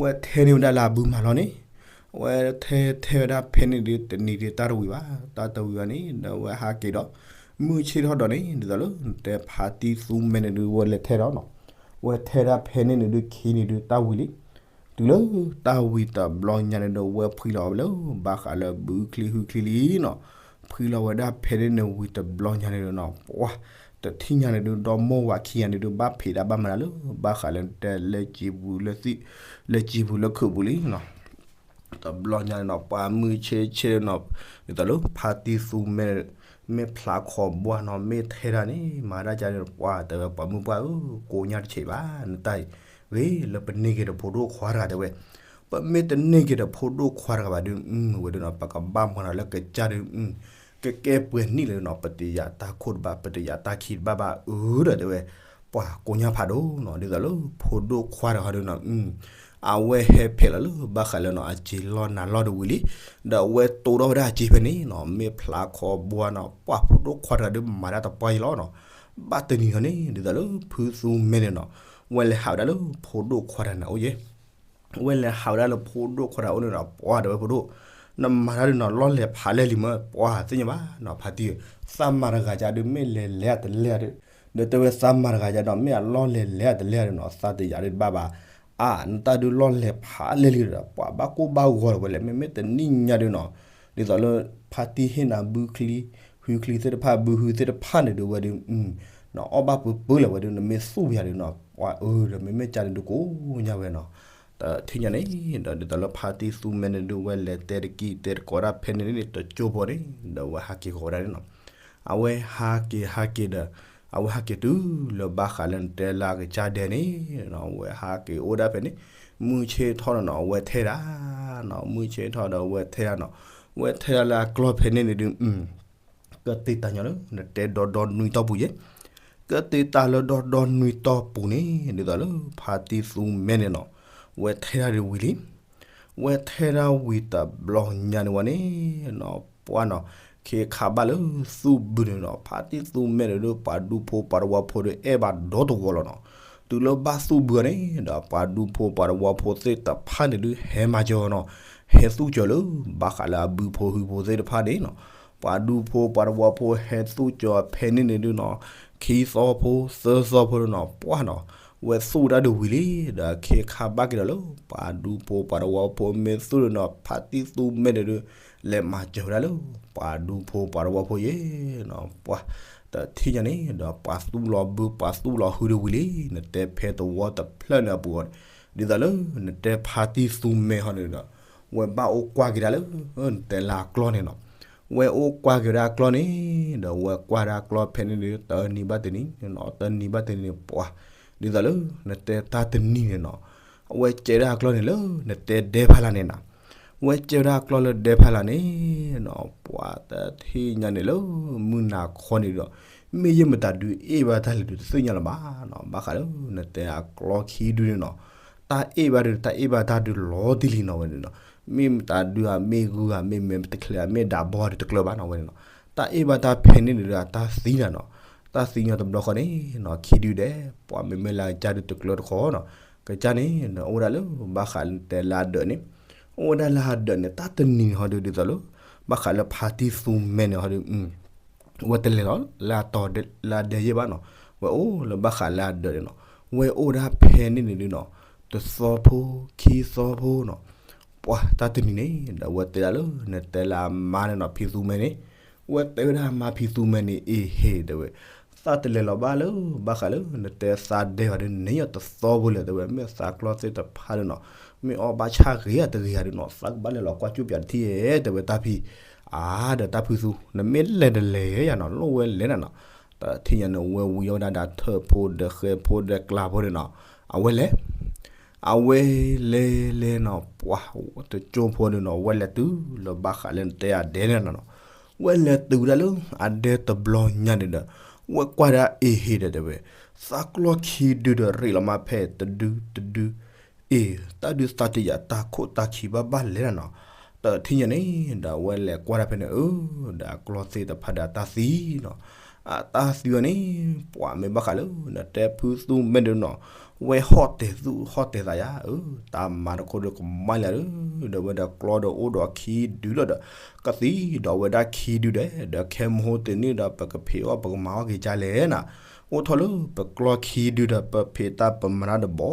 ဝဲထဲန့ၢ်ဝဲဒၣ်လၢအဘုမၤလီၢ်န့ၣ်, ဝဲထဲထဲဝဲဒၣ်ဖဲန့ၣ်ဒုး တနံၤဒုးတၢ်တဝံၤဘၣ်, တၢ်တဝံၤဘၣ်န့ၣ် ဒီးဝဲဟးက့ၤဒီး မုၢ်ဆ့ၣ်ထီၣ်ဒီးန့ၣ် ဒ်သိးလၢနတဲဖါတံၢ်သူမဲန့ၣ်ဒုး ဝဲလဲၤထဲဒီးနီၤ, ဝဲထဲဒၣ်ဖဲန့ၣ်န့ၣ်ဒုး ခံနံၤဒုးတၢ်ဝံၤလံ, တုၤလၢတၢ်ဝံၤတဘျီညါန့ၣ်ဒီး ဝဲဖှံလီၤဝဲလၢ ဘၣ်ဃးလၢဘုချံဟုချံလံနီၤ, ဖှံလီၤဝဲဒၣ်ဖဲန့ၣ်န့ၣ်ဝံၤတဘျီညါန့ၣ်ဒီးနီၤ ပှၤ တထံၣ်ညါန့ၣ်ဒုး ဒီမိၢ်ဝၤခံဂၤန့ၣ်ဒုး ဘၣ်ဖံးတၢ်ဘၣ်မၤတၢ်လၢ ဘၣ်ဃးလၢတဲလၢ လၢစံာ်ပူၤလၢခုးပူၤလံနီၤ, တဘျီညါန့ၣ်နီၤ ပှၤမုၢ်ဆ့ဆ့နီၤ, ဒ်သိးလၢဖါတံၢ်သူမဲ မ့ၢ်ဖျါခီဘှါနီၤ မ့ၢ်ထဲတၢ်န့ၣ် မၤတၢ်ကါန့ၣ် ပှၤတဲဝဲ ပှၤမုၢ်ပှၢ်ဧၢ ကိးညါတဆံးဘၣ် နတၢ်အံၤ ဂ့ၤလၢပန့ၢ်က့ၤဒီးဖိဒိၣ်ခွါတဂၤတဲဝဲ, ပမ့ၢ်တန့ၢ်က့ၤဒီးဖိဒိၣ်ခွါတဂၤဘၣ်ဒုး ဝဲဒုးနီၤ ပကဘၣ်မၤနီၤလၢကစၢ်ဒုး ကကဲပှဲၤနံၣ်လၢနီၤ ပတယာ်တၢ်ခိၣ်တဘၣ် ပတယာ်တၢ်ခံတဘၣ်ဘၣ် အၢ ဒီးတဲဝဲ, ပှၤကိးညါဖးဒိၣ်နီၤ ဒ်သိးလၢဖိဒိၣ်ခွါတဂၤဒုးနီၤ အဝဲဟဲဖဲးလီၤလၢဘၣ်ဃးလၢနီၤ အစ့လီၢ်နၤလီၢ်တဝံၤလံ, ဒီးအဝဲတိၢ်ထီၣ်ဝဲဒၣ်အစ့ဖဲန့ၣ်နီၤ မ့ၢ်ဖျါခီဘှါနီၤ ပှၤဖိဒိၣ်ခွါတဂၤဒုးမၤတၢ်တပှၢ်ယံၤလီၤနီၤ, ဘၣ်တနံၤဟီန့ၣ် ဒ်သိးလၢဖုသူမဲန့ၣ်နီၤ ဝဲလဲၤဟးဝဲဒၣ်လၢဖိဒိၣ်ခွါတဂၤန့ၣ်အိၣ်ယဲ ဝဲလဲၤဟးဝဲဒၣ်လၢဖိဒိၣ်ခွါတဂၤအိၣ်န့ၣ်ဒီး ပှၤတဲဝဲဖိဒိၣ်, နမၤတၢ်ဒုးနီၤ လီၢ်လဲၤဖးလဲၢ်လံမ့ၢ် ပှၤသ့ၣ်ညါဘၣ်နီၤ ဖါတံၢ်ဧၢ, သးမၤတဂၤကါဒုး မ့ၢ်လဲၤလဲၤအတလဲၢ်ဒုး, ဒီးတဲဝဲသးမၤတဂၤကါဒီး မ့ၢ်အလီၢ်လဲၤလဲၤအတလဲၢ်ဒုးနီၤ သးတယာ်ဒုးတဘၣ်ဘၣ်, အါ နတၢ်ဒုးလီၢ်လဲၤဖးလဲၢ်လံဒီး ပှၤဘၣ်ကိၢ်ဘၣ်ဂီၤလီၤဝဲလဲၣ် မ့မ့ၢ်တနံၣ်ညါဒုးနီၤ, ဒ်သိးလၢ ဖါတံၢ်ဟ့ၣ်နၤဘုချံ ဟုချံသ့ၣ်တဖၣ် ဘုဟုသ့ၣ်တဖၣ်န့ၣ်ဒုး ဝဲဒုး နအီၣ်ဘၣ်ပၢပၢလၢၤဝဲဒုး နမ့ၢ်သူၣ်ပယၤဒုးနီၤ ပှၤအၢဒီး မ့မ့ၢ်ကါန့ၣ်ဒုးကိးညါဝဲနီၤ, တထံၣ်ညါန့ၣ် ဒီးဒ်သိးလၢဖါတံၢ်သူမဲန့ၣ်ဒုး ဝဲလဲၤတဲတကံၢ်တဲတကိးဒၣ်ဖဲန့ၣ်န့ၣ် တကၠိဖိန့ၣ် ဒီးဝဲဟးက့ၤဃီၤဝဲဒၣ်န့ၣ်နီၤ, အဝဲဟးက့ၤဟးက့ၤဒီး အဝဲဟးက့ၤတုၤလၢဘၣ်ဃးလၢနတဲလၢအကစၢ်ဒဲးန့ၣ်နီၤ ဝဲဟးက့ၤအိၣ်ဒၣ်ဖဲန့ၣ် မုၢ်ဆ့ၣ်ထီၣ်ဒီးနီၤ အဝဲထဲဒၣ်နီၤ မုၢ်ဆ့ၣ်ထီၣ်ဒီးအဝဲထဲဒၣ်နီၤ, ဝဲထဲဒၣ်လၢအကျီၢ်ဖဲန့ၣ်န့ၣ်ဒုး ကသ့ၣ်တၢ်ညီလၢ နတဲဒီဒီနွံတီၢ်ပူၤယဲ, ကသ့ၣ်တၢ်လၢဒီဒီနွံတီၢ်ပူၤန့ၣ် ဒ်သိးလၢဖါတံၢ်သူမဲန့ၣ်နီၤ, ဝဲထဲဒၣ်ဒုးဝံၤလံ, ဝဲထဲဒၣ်ဝံၤတဘျီညါန့ၣ်ဝဲန့ၣ်နီၤ ပှၤနီၤ ခ့ခါဘၣ်လၢသူၣ်ဘုန့ၣ်နီၤ ဖါတံၢ်သူမဲန့ၣ်ဒုး ပှၤဒူဖိပှၤတဝီဖိဒုး အဲၣ်ဘၣ်ဒီတဝီလီၤနီၤ, တုၤလၢဘၣ်သူၣ်ဘုအီၤန့ၣ်ဒီး ပှၤဒူဖိပှၤတဝီဖိသ့ၣ်တဖၣ်န့ၣ်ဒုး ဟဲမၤစၢၤနီၤ, ဟဲသူၣ်စၢၤလၢ ဘၣ်ဃးလၢအဘုဖိဟုဖိသ့ၣ်တဖၣ်န့ၣ်နီၤ, ပှၤဒူဖိပှၤတဝီဖိဟဲသူၣ်စၢၤဖဲန့ၣ်န့ၣ်ဒုးနီၤ, ခံသီဖိ သၢသီဖိဒုးနီၤ ပှၤနီၤ, ဝဲသူၣ်ဝဲဒၣ်ဒုးဝံၤလံ, ဒီးခ့ခါဘၣ်က့ၤဒီးလၢ ပှၤဒူဖိပှၤတဝီဖိမ့ၢ်သူၣ်ဒုးနီၤ ဖါတံၢ်သူမဲန့ၣ်ဒုး လဲၤမၤစၢၤဝဲဒၣ်လၢ ပှၤဒူဖိပှၤတဝီဖိယဲနီၤ, ပှၤတထံၣ်ညါန့ၣ်ဒီး ပှၤသူၣ်လီၤဘုပှၤသူၣ်လီၤဟုဒုးဝံၤလံ, နတဲဖဲသဝီတဖျၢၣ်န့ၣ်အပူၤအီၤန့ၣ်, ဒ်သိးလၢ နတဲဖါတံၢ်သူမဲဟီန့ၣ်ဒီး ဝဲဘၣ်အိၣ်ကွၢ်က့ၤဒၣ်လၢ နတဲလၢအကျီၢ်န့ၣ်နီၤ, ဝဲအိၣ်ကွၢ်က့ၤဝဲဒၣ်အကျီၢ်န့ၣ်, ဒီးဝဲကွၢ်ဒၣ်အကျီၢ်ဖဲန့ၣ်ဒုး တနံၤဘၣ်တနံၤနီၤ တနံၤဘၣ်တနံၤန့ၣ် ပှၤ ဒ်သိးလၢ နတဲတၢ်တနံၤန့ၣ်နီၤ, အဝဲကဲဒၣ်အကျီၢ်န့ၣ်လၢ နတဲဒဲဖးလၢ်န့ၣ်နီၤ, ဝဲကဲဒၣ်အကျီၢ်လၢဒဲဖးလၢ်န့ၣ်နီၤ, ပှၤတထံၣ်ညါန့ၣ်လၢ မုၢ်နၤခီန့ၣ်ဒီး မ့ၢ်ယဲၢ်မတၤဒုးအ့ၣ်ဘၣ်တၢ်လဲၣ်ဒုးတသ့ၣ်ညါလၢၤဘၣ်နီၤ, ဘၣ်ဃးလၢ နတဲအကျီၢ်ခံဒုန့ၣ်နီၤ, တၢ်အ့ၣ်ဘၣ်ဒုး တၢ်အ့ၣ်ဘၣ်တၢ်ဒုးလီၤတံၢ်လံနီၤဝဲန့ၣ်နီၤ, မ့ၢ်မတၤဒုးဧါ မ့ၢ်ဂုၤဧါ မ့ၢ်မဲာ်တချံးဧါ မ့ၢ်ဒးဘီဒုးတကျၢၤဘၣ်နီၤဝဲန့ၣ်နီၤ, တၢ်အ့ၣ်ဘၣ်တၢ်ဖဲန့ၣ်န့ၣ်ဒီး တၢ်သံနၤနီၤ, တၢ်သံညီတဘျီဃီန့ၣ်နီၤ ခံဒုဒဲး ပှၤမ့မ့ၢ်လၢအကစၢ်ဒုးတကျၢၤတခီနီၤ, ကစၢ်န့ၣ် အိၣ်ဝဲဒၣ်လၢ ဘၣ်ဃးလၢတဲလၢအဒၢးန့ၣ်, အိၣ်ဝဲဒၣ်လၢအဒၢးန့ၣ် တၢ်တနံၤန့ၣ်ဟီဒုးဒ်သိးလၢ ဘၣ်ဃးလၢဖါတံၢ်သူမဲန့ၣ်ဟီဒုး ဝဲတလဲၤလီၤ လၢအတီၤလၢအဒဲးယဲၢ်ဘၣ်နီၤ, ဝဲအိၣ်လၢဘၣ်ဃးလၢအဒၢးန့ၣ်နီၤ, ဝဲအိၣ်ဒၣ်ဖဲန့ၣ်န့ၣ်ဒုးနီၤ, တသီဖိ ခံသီဖိနီၤ, ပှၤတၢ်တနံၤန့ၣ် ဒီးဝဲတဲဒၣ်လၢ နတဲလၢအမါန့ၣ်နီၤ ဖံသူမဲန့ၣ်, ဝဲတဲဝဲဒၣ်အမါဖံသူမဲန့ၣ် အ့ဟ့ၣ်တဲဝဲ, သးတလဲၤလီၤဘၣ်လၢ ဘၣ်ဃးလၢ နတဲသးဒဲးဘၣ်ဒုးန့ၣ် ယတသီဖိလဲၣ်တဲဝဲ, မ့ၢ်သးကျီၢ်သ့ၣ်တဖၣ်ဒုးနီၤ, မ့ၢ်အီၣ်ဘၣ်ဆၣ်ဂ့ၤဧါတဂ့ၤဧါဒုးနီၤ သးကဘၣ်လဲၤလီၤကွၢ်ကၠူၣ်ပၠးတထံၣ်ဧဲ တဲဝဲ တၢ်ဖံ, အါ ဒီးတၢ်ဖုသူ နမ့ၢ်လဲၤတလဲၤယၤနီၤ လိၣ်ဝဲလဲၤနၤနီၤ, တထံၣ်ညါန့ၣ် ဝဲဝံၤအီၣ်ဝဲဒၣ်ဒီးထၢၣ်ဖိဒီးဃဲဖိဒီးကျးဖိန့ၣ်နီၤ, အဝဲလဲၤ အဝဲလဲၤလဲၤနီၤ ပှၤတကၠိဖိန့ၣ်နီၤ ဝဲလဲၤတုၤလၢဘၣ်ဃးလၢနတဲအဒဲန့ၣ်နီၤ, ဝဲလဲၤတုၤဒၣ်လၢအဒဲတဘျီညါန့ၣ်ဒီး ဝဲကွၢ်ဒၣ်အ့ဟ့ဒီးတဲဝဲ, သးကျီခံဒုဒီးရ့းလီၤမးဖဲတဒုတဒု, အ့ တၢ်ဒုးသးတယာ်တၢ်ခိၣ်တၢ်ခံဘၣ်ဘၣ်လဲၣ်နီၤ, တထံၣ်ညါန့ၣ် ဒီးအဝဲလဲၤကွၢ်ဒၣ်ဖဲန့ၣ် အၢ ဒီးအကျီသ့ၣ်တဖၣ်ဒီးအတၢ်သံနီၤ, အတၢ်သံအီၤန့ၣ် ပှၤမ့ၢ်ဘၣ်ဃးလၢ နတဲဖုသူမဲဒုနီၤ, ဝဲဟီၣ်တဲာ်သူၣ်ဟီၣ်တဲာ်သးယါ, အၢ တၢ်မၤတခိၣ်ဒီးကမၣ်လၢ ဒီးဝဲဒီးကျီဒီးအိၣ်ဒီးခံဒုလီၤဒီး ကသံဒီးဝဲဒၣ်ခံဒုဒဲး ဒီးခဲမဟိတနံၣ်ဒီး ပကဖံးအီၣ်ပကမၤအီၣ်က့ၤကၢ်လဲၣ်နီၤ, အိၣ်ထီၣ်လၢပကျီခံဒုဒီး ပဖံးတၢ်ပမၤတၢ်ဒီးဘီ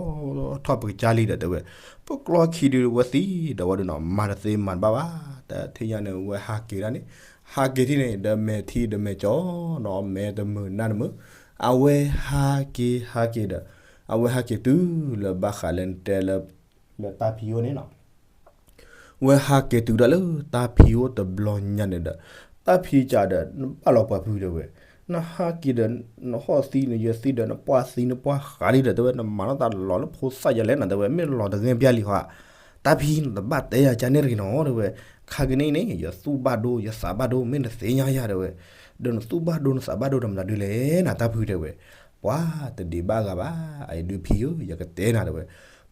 ထီၣ်ပကစၢ်လံဒီးတဲဝဲ, ပကျီခံဒုဝဲသံဒီးဝဲဒုနီၤ မၤတသ့မၤတဘၣ်ဘၣ်, တထံၣ်ညါန့ၣ် ဝဲဟးက့ၤဒၣ်န့ၣ်, ဟးက့ၤထံၣ်န့ၣ် ဒီးမဲာ်ထံဒီးမဲာ်ကၠီနီၤ မဲာ်တမုာ်နၢ်တမုာ်, အဝဲဟးက့ၤဟးက့ၤဒီး အဝဲဟးက့ၤတုၤလၢဘၣ်ဃးလၢနတဲလၢ လၢတၢ်ဖံးအိၣ်န့ၣ်နီၤ ဝဲဟးက့ၤတုၤဒၣ်လၢတၢ်ဖံးအိၣ်တဘျီညါန့ၣ်ဒီး တၢ်ဖံးကဒီး နဘၣ်လီၤပှၤဖုတဲဝဲ, နဟးက့ၤဒီး နဟီၣ်သံနယၢၤသံဒီး နပှၢ်သံနပှၢ်ဃးလံဒီးတဲဝဲ, နမၤထီၣ်သးလီၤလၢဖိသၣ်ယၤလဲၣ်နီၤတဲဝဲ, မ့ၢ်လီၤတဂ့ၢ်ဘၣ်လံဟီ, တၢ်ဖံးနတဘၣ်တဲယၤကန့ၣ်တဂ့ၤနီၤတဲဝဲ, ခါကန့ၣ်န့ၣ် ယသူၣ်ဘၣ်ဒိယသးဘၣ်ဒိ မ့ၢ်နသ့ၣ်ညါယၤတဲဝဲ, ဒီးနသူၣ်ဘၣ်ဒိနသးဘၣ်ဒိဒီးမတၤဒုလဲၣ်နတၢ်ဖုတဲဝဲ, ပှၤတဒံးဘၣ်ဂၤဘၣ်, အအံၤဒုဖံးဧၢ ယကတဲနၤတဲဝဲ,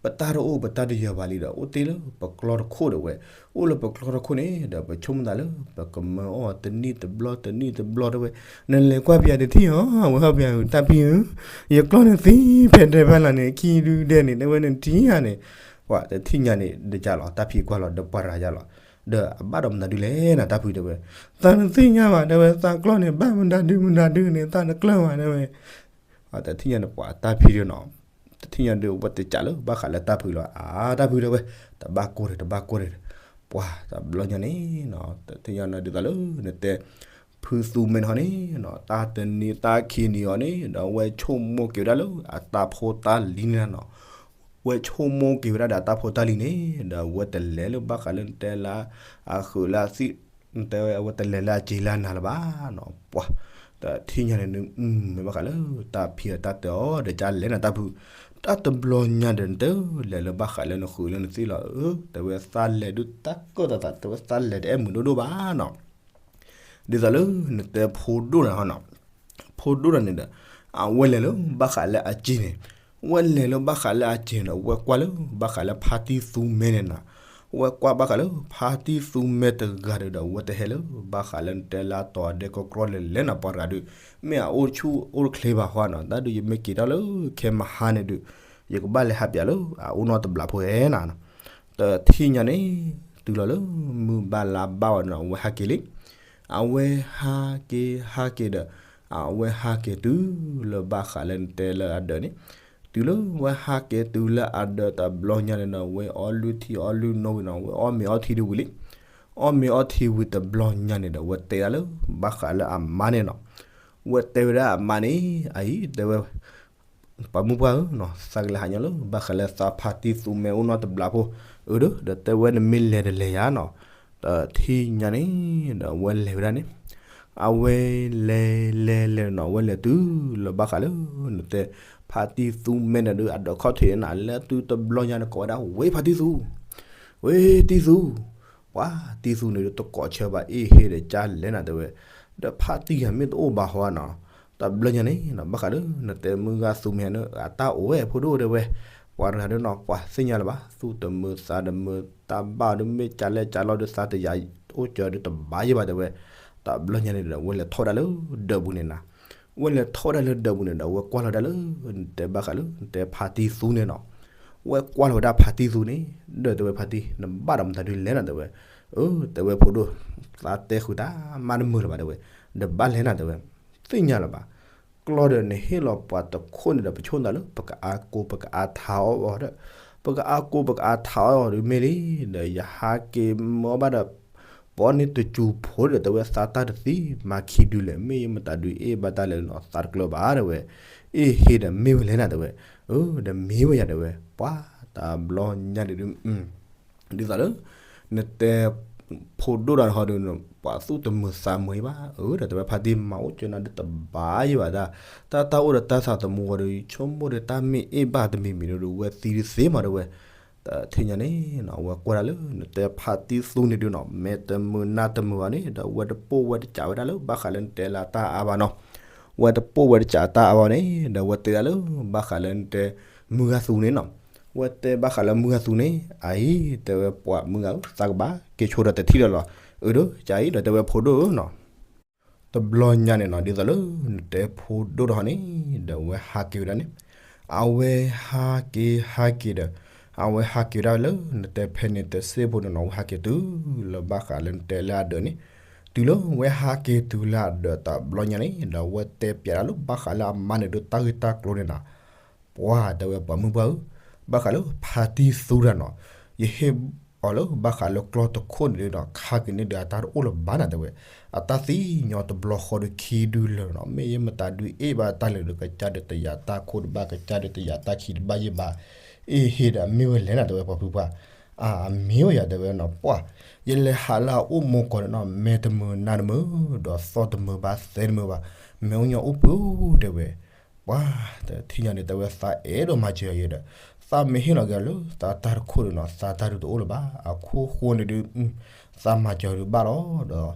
ပတၢ်တအိၣ်ပတၢ်တယၢၤဘၣ်လံဒီး အိၣ်တ့ၢ်လၢပကျီတခိၣ်တဲဝဲ, အိၣ်လၢပကျီတခိၣ်န့ၣ်ဒီး ပဆိကမိၣ်သးလၢ ပကမၤအီၣ်တနံၣ်တဘျီတနံၣ်တဘျီတဲဝဲ, နလဲၤကွၢ်ပယၤတထံၣ်ဧါ, ဝဲဟီၣ်ပယၤဧၢ တၢ်ဖံးဧၢ, ယကျီန့ၣ်သံဖဲဒဲးဖဲလီၤန့ၣ် ခံဒုဒဲးန့ၣ် တဲဝဲနထံၣ်ဧါန့ၣ်, ပှၤတထံၣ်ညါန့ၣ် ဒ်ကၢ်လီၤ တၢ်ဖံးကွၢ်လီၤ ဒီးပှၤရၤယါလီၤ, ဒီးအဘၣ်ဒီးမတၤဒုလဲၣ်နတၢ်ဖံးတဲဝဲ, သးတသ့ၣ်ညါဘၣ်တဲဝဲ, သးကျီန့ၣ် ဘၣ်မတၤဒုမတၤဒုန့ၣ် သးတကျၢၢ်ဘၣ်တဲဝဲ တထံၣ်ညါန့ၣ် ပှၤတၢ်ဖံးဒုနီၤ, တထံၣ်ညါဒု ဝဲတကးလၢဘၣ်ဃးလၢတၢ်ဖံးလီၤ, အါ တၢ်ဖံးတဲဝဲ, တဘၣ်ကိၢ်ဒီး တဘၣ်ကိၢ်ဒီး, ပှၤတဘျီညါန့ၣ်နီၤ တထံၣ်ညါန့ၣ်ဒ်သိးလၢ နတဲ ဖုသူမဲန့ၣ်ဟီန့ၣ်နီၤ တၢ်တနံၤတၢ်ခံနံၤအီၤန့ၣ် ဒီးဝဲဆိကမိၣ်က့ၤဝဲဒၣ်လၢအတၢ်ဖိတၢ်လံၤန့ၣ်နီၤ, ဝဲဆိကမိၣ်က့ၤဝဲဒၣ်ဒီးအတၢ်ဖိတၢ်လံၤန့ၣ် ဒီးဝဲတလဲၤလၢဘၣ်ဃးလၢနတဲလၢ အဃုာ်လၢအသံၣ် နတဲဝဲ အဝဲတလဲၤလၢအစ့လၢအနၤလၢၤဘၣ်နီၤ, ပှၤ တထံၣ်ညါန့ၣ် မ့ၢ်ဘၣ်ဃးလၢ တၢ်ဖံးအတၢ်တဲအီၤဒီးကၢ်လဲၣ်နတၢ်ဖုး, တၢ်တဘျီညါဒီး နတဲလဲၤလၢဘၣ်ဃးလၢနဃုာ်လၢနသံၣ်လီၤ, အၢ တဲဝဲသးလဲၤဒုတၢ်ကၢၣ်သးသး တဲဝဲသးလဲၤတအဲၣ်မုာ်ဒိၣ်ဒိၣ်ဘၣ်နီၤ ဒ်သိးလၢနတဲဖိဒိၣ်န့ၣ်ဟီနီၤ, ဖိဒိၣ်တဂၤန့ၣ်ဒီး အဝဲလဲၤလၢဘၣ်ဃးလၢအစ့န့ၣ်, ဝဲလဲၤလၢဘၣ်ဃးလၢအစ့န့ၣ်ဒီး ဝဲကွၢ်လၢဘၣ်ဃးလၢဖါတံၢ်သူမဲန့ၣ်နီၤ, ဝဲကွၢ်ဘၣ်ဃးလၢဖါတံၢ်သူမဲတဂၤဒီး ဒီးဝဲတဟဲလၢဘၣ်ဃးလၢနတဲလၢအတီၤအဒဲကီကရီလဲၤလဲၣ်နီၤ ပှၤတဂၤဒုး, မ့ၢ်အအိၣ်ဆူၣ်အိၣ်တချ့ဘၣ်ဟီနီၤ, တၢ်ဒုးယမ့ၢ်က့ၤထီၣ်လၢခဲမဟါန့ၣ်ဒုး, ယကဘၣ်လဲၤဟးပၠးလၢအအိၣ်နီတဘျီဖိဧဲနီၤ တထံၣ်ညါန့ၣ် တုၤလီၤလၢမုၢ်ဘၣ်လါဘၣ်ဝဲန့ၣ် အဝဲဟးက့ၤလံ, အဝဲဟးက့ၤဟးက့ၤဒီး အဝဲဟးက့ၤတုၤလၢဘၣ်ဃးလၢနတဲလၢအဒၢးန့ၣ်, တုၤလၢဝဲဟးက့ၤတုၤလၢအဒၢးတဘျီညါန့ၣ်ဒီး ဝဲအီလုၢ်ထံအီလုၢ်နိဝံၤနီၤ ဝဲအီၣ်မ့ၤအီထံဒုဝံၤလံ, အီၣ်မ့ၤအီထံဝံၤတဘျီညါန့ၣ်ဒီး ဝဲတဲဒၣ်လၢ ဘၣ်ဃးလၢအမါန့ၣ်နီၤ, ဝဲတဲဝဲဒၣ်အမါန့ၣ် အအံၤတဲဝဲ ပှၤမုၣ်ပှၢ်ဧၢနီၤ သးကလဲၤဟးညီလၢဘၣ်ဃးလၢသးဖါတံၢ်သူမဲအိၣ်နီတဘျီဖိ, အၢ ဒီး ဒီးတဲဝဲနမ့ၢ်လဲၤတလဲၤယၤနီၤ, တထံၣ်ညါန့ၣ် ဒီးဝဲလဲၤဝဲဒၣ်န့ၣ်, အဝဲလဲၤလဲၤလဲၤနီၤ ဝဲလဲၤတုၤလၢဘၣ်ဃးလၢ နတဲ ဖါတံၢ်သူမဲန့ၣ်ဒီး အဒၢးခီၣ်ထံးန့ၣ် လဲၤတုၤတဘျီညါန့ၣ် ကိးဝဲဒၣ် ဝ့ၢ်ဖါတံၢ်သူ ဝ့ၢ်တံၢ်သူ, ပှၤတံၢ်သူန့ၣ် တကိးဆၢဘၣ်အ့ၣ်ဟ့ဒီးကၢ်လဲၣ်နၤတဲဝဲ, ဒီးဖါတံၢ်ယၤမ့ၢ်တအိၣ်ဘၣ်ဟီနီၤ, တဘျီညါန့ၣ်နီၤ ဘၣ်ဃးလၢ နတဲမုၢ်ဂၢ်သူမ့ၢ်ဟဲန့ၣ် အတၢ်အိၣ်ဝဲဖိဒိၣ်တဲဝဲ, ပှၤတဂၤဒုနီၤ ပှၤသ့ၣ်ညါလၢၤဘၣ် သူၣ်တမုာ်သးတမုာ် တၢ်ဘၣ်ဒုးမ့ၢ်ကၢ်လဲၣ်ကၢ်လီၢ်ဒုးသးတယာ်အိၣ်ကၢၤဒုးတဘၣ်ယဲၢ်ဘၣ်တဲဝဲ, တဘျီညါန့ၣ်ဒီး ဝဲလဲၤထီၣ်ဝဲဒၣ်လၢဒၢးပူၤန့ၣ်နၤ ဝဲလဲၤထီၣ်ဝဲဒၣ်လၢဒၢးပူၤန့ၣ်ဒီး ဝဲကွၢ်လီၤဝဲဒၣ်လၢ နတဲဘၣ်ဃးလၢ နတဲဖါတံၢ်သူန့ၣ်နီၤ, ဝဲကွၢ်လီၤဝဲဒၣ်ဖါတံၢ်သူန့ၣ်, ဒီးတဲဝဲဖါတံၢ် နဘၣ်ဒီးမတၤဒုလဲၣ်နီၤတဲဝဲ, အၢ တဲဝဲဖိဒိၣ်, သးတဲဃုာ်တၢ်မးတမုာ်လၢၤဘၣ်တဲဝဲ, ဒီးဘၣ်လဲၣ်နၤတဲဝဲ, သ့ၣ်ညါလၢၤဘၣ် ကျီဒီးနဟ့ၣ်လီၤပှၤတခိၣ်န့ၣ်ဒီး ပဆိကမိၣ်သးလၢ ပကအါကိးပကအါထးအီၣ်အီၤဒီး, ပကအါကိးပကအါထးအီၣ်အီၤဒီးမ့ၢ်လံ, ဒီးယဟးက့ၤမၢအီၣ်ဘၣ်ဒီး ပိာ်န့ၢ်တစူၤဖိဒီး တဲဝဲသးတၢ်တသံ မၤခံဒုလဲၣ် မ့ၢ်ယမတၤဒုအ့ၣ်ဘၣ်တၢ်လဲၣ်နီၤ သးတကျၢၤဘၣ်တဲဝဲ, အ့ၣ်ဟ့ဒီးမ့ၢ်ဝဲလဲၣ်နၤတဲဝဲ, အၢ ဒီးမ့ၢ်ဝဲယၤတဲဝဲ, ပှၤတဘျီညါဒုး ဒ်သိးလၢ နတဲ ဖိဒိၣ်တဂၤဟီဒီး ပှၤသူၣ်တမုာ်သးမုာ်အံၤဘၣ်, အၢ ဒီးတဲဝဲဖါတံၢ်မၤအိၣ်ကၢနၤဒုးတဘၣ်ယံၤဘၣ်ဒၣ်, တၢ်တၢ်အိၣ်ဒီးတၢ်သးသမူဂီၤဒီး ဆိကမိၣ်ဒီးတၢ်မ့ၢ်အ့ၣ်ဘၣ်တမံၤမံၤဒီး ဝဲသံဒုးသ့မးတဲဝဲ, တထံၣ်ညါန့ၣ်နီၤ အဝဲကွၢ်ဒၣ်လၢနတဲဖါတံၢ်သူန့ၣ်ဒုးနီၤ မဲာ်တမုာ်နါတမုာ်ဘၣ်န့ၣ် ဒီးဝဲတပိာ်ဝဲတစးဝဲဒၣ်လၢဘၣ်ဃးလၢနတဲလၢတၢ်အါဘၣ်နီၤ, ဝဲတပိာ်ဝဲတစးတၢ်အါဘၣ်န့ၣ် ဒီးဝဲတဲဒၣ်လၢဘၣ်ဃးလၢနတဲ မုၢ်ဂၤသူန့ၣ်နီၤ, ဝဲတဲဘၣ်ဃးလၢမုၢ်ဂၤသူန့ၣ် အအံၤ တဲဝဲပှၤမုၢ်ဂၤဧၢ သးကဘၣ်က့ၤဆိဒီးတထံၣ်လီၤလီၤ, အၢ ဒီး ကအံၤဒီးတဲဝဲဖိဒိၣ်ဧၢနီၤ တဘျီညါန့ၣ်နီၤ ဒ်သိးလၢနတဲဖိဒိၣ်တဂၤန့ၣ် ဒီးဝဲဟးက့ၤဝဲဒၣ်န့ၣ်, အဝဲဟးက့ၤဟးက့ၤဒီး အဝဲဟးက့ၤဝဲဒၣ်လၢနတဲဖဲန့ၣ်တစ့ၢ်ဖိန့ၣ်နီၤ ဝဲဟးက့ၤတုၤလၢဘၣ်ဃးလၢနတဲလၢအဒၢးန့ၣ်, တုၤလၢဝဲဟးက့ၤတုၤလၢအဒၢးတဘျီညါန့ၣ် ဒီးဝဲတဲပျးဒၣ်လၢဘၣ်ဃးလၢအမါန့ၣ်ဒုးတၢ်ဂ့ၢ်တၢ်ကျိၤန့ၣ်နီၤ ပှၤတဲဝဲပှၤမုၢ်ပှၢ်ဧၢ, ဘၣ်ဃးလၢဖါတံၢ်သူတဂၤနီၤ, ယဟ့ၣ်အီၤလၢဘၣ်ဃးလၢကျီၢ်တခိၣ်န့ၣ်ဒုးနီၤ ခါက့ၤန့ၣ်ဒုးအတၢ်တအိၣ်လၢၤဘၣ်နီၤတဲဝဲ, အတၢ်သံညီတဘျီဃီဒီးခံဒုလၢာ်နီၤ မ့ၢ်ယဲမတၤဒုးအ့ၣ်ဘၣ်တၢ်လၢာ်ဒီး ကစၢ်ဒုးတယာ်တၢ်ခိၣ်တဘၣ် ကစၢ်ဒုးတယာ်တၢ်ခံတဘၣ်ယဲဘၣ်, အ့ၣ်ဟ့ၣ်ဒီးမ့ၢ်ဝဲလဲၣ်နီၤတဲဝဲပှၤဖုပှၢ်, အမ့ၢ်ဝဲယၤတဲဝဲနီၤ ပှၤ ယလဲၤဟးလၢအအိၣ်မိၢ်ကီၢ်န့ၣ်နီၤ မဲာ်တမုာ်နါတမုာ် ဒီးသီၣ်တမုာ်ဘၣ်သဲတမုာ်ဘၣ်, မ့ၢ်အိၣ်ညီအိၣ်ပှဲၤတဲဝဲ, ပှၤ တထံၣ်ညါန့ၣ် တဲဝဲသးအဲၣ်ဒိးမၤစၢၤယၤဒီး သးမ့ၢ်ဟ့ၣ်လီၤက့ၤအီၤလၢသးတၢ်တခိၣ်န့ၣ်နီၤ သးတၢ်ဒုးတအိၣ်လၢၤဘၣ် အခိၣ်ဃိန့ၣ်ဒုး သးမၤစၢၤဒုးဘၣ်လီၤဒီး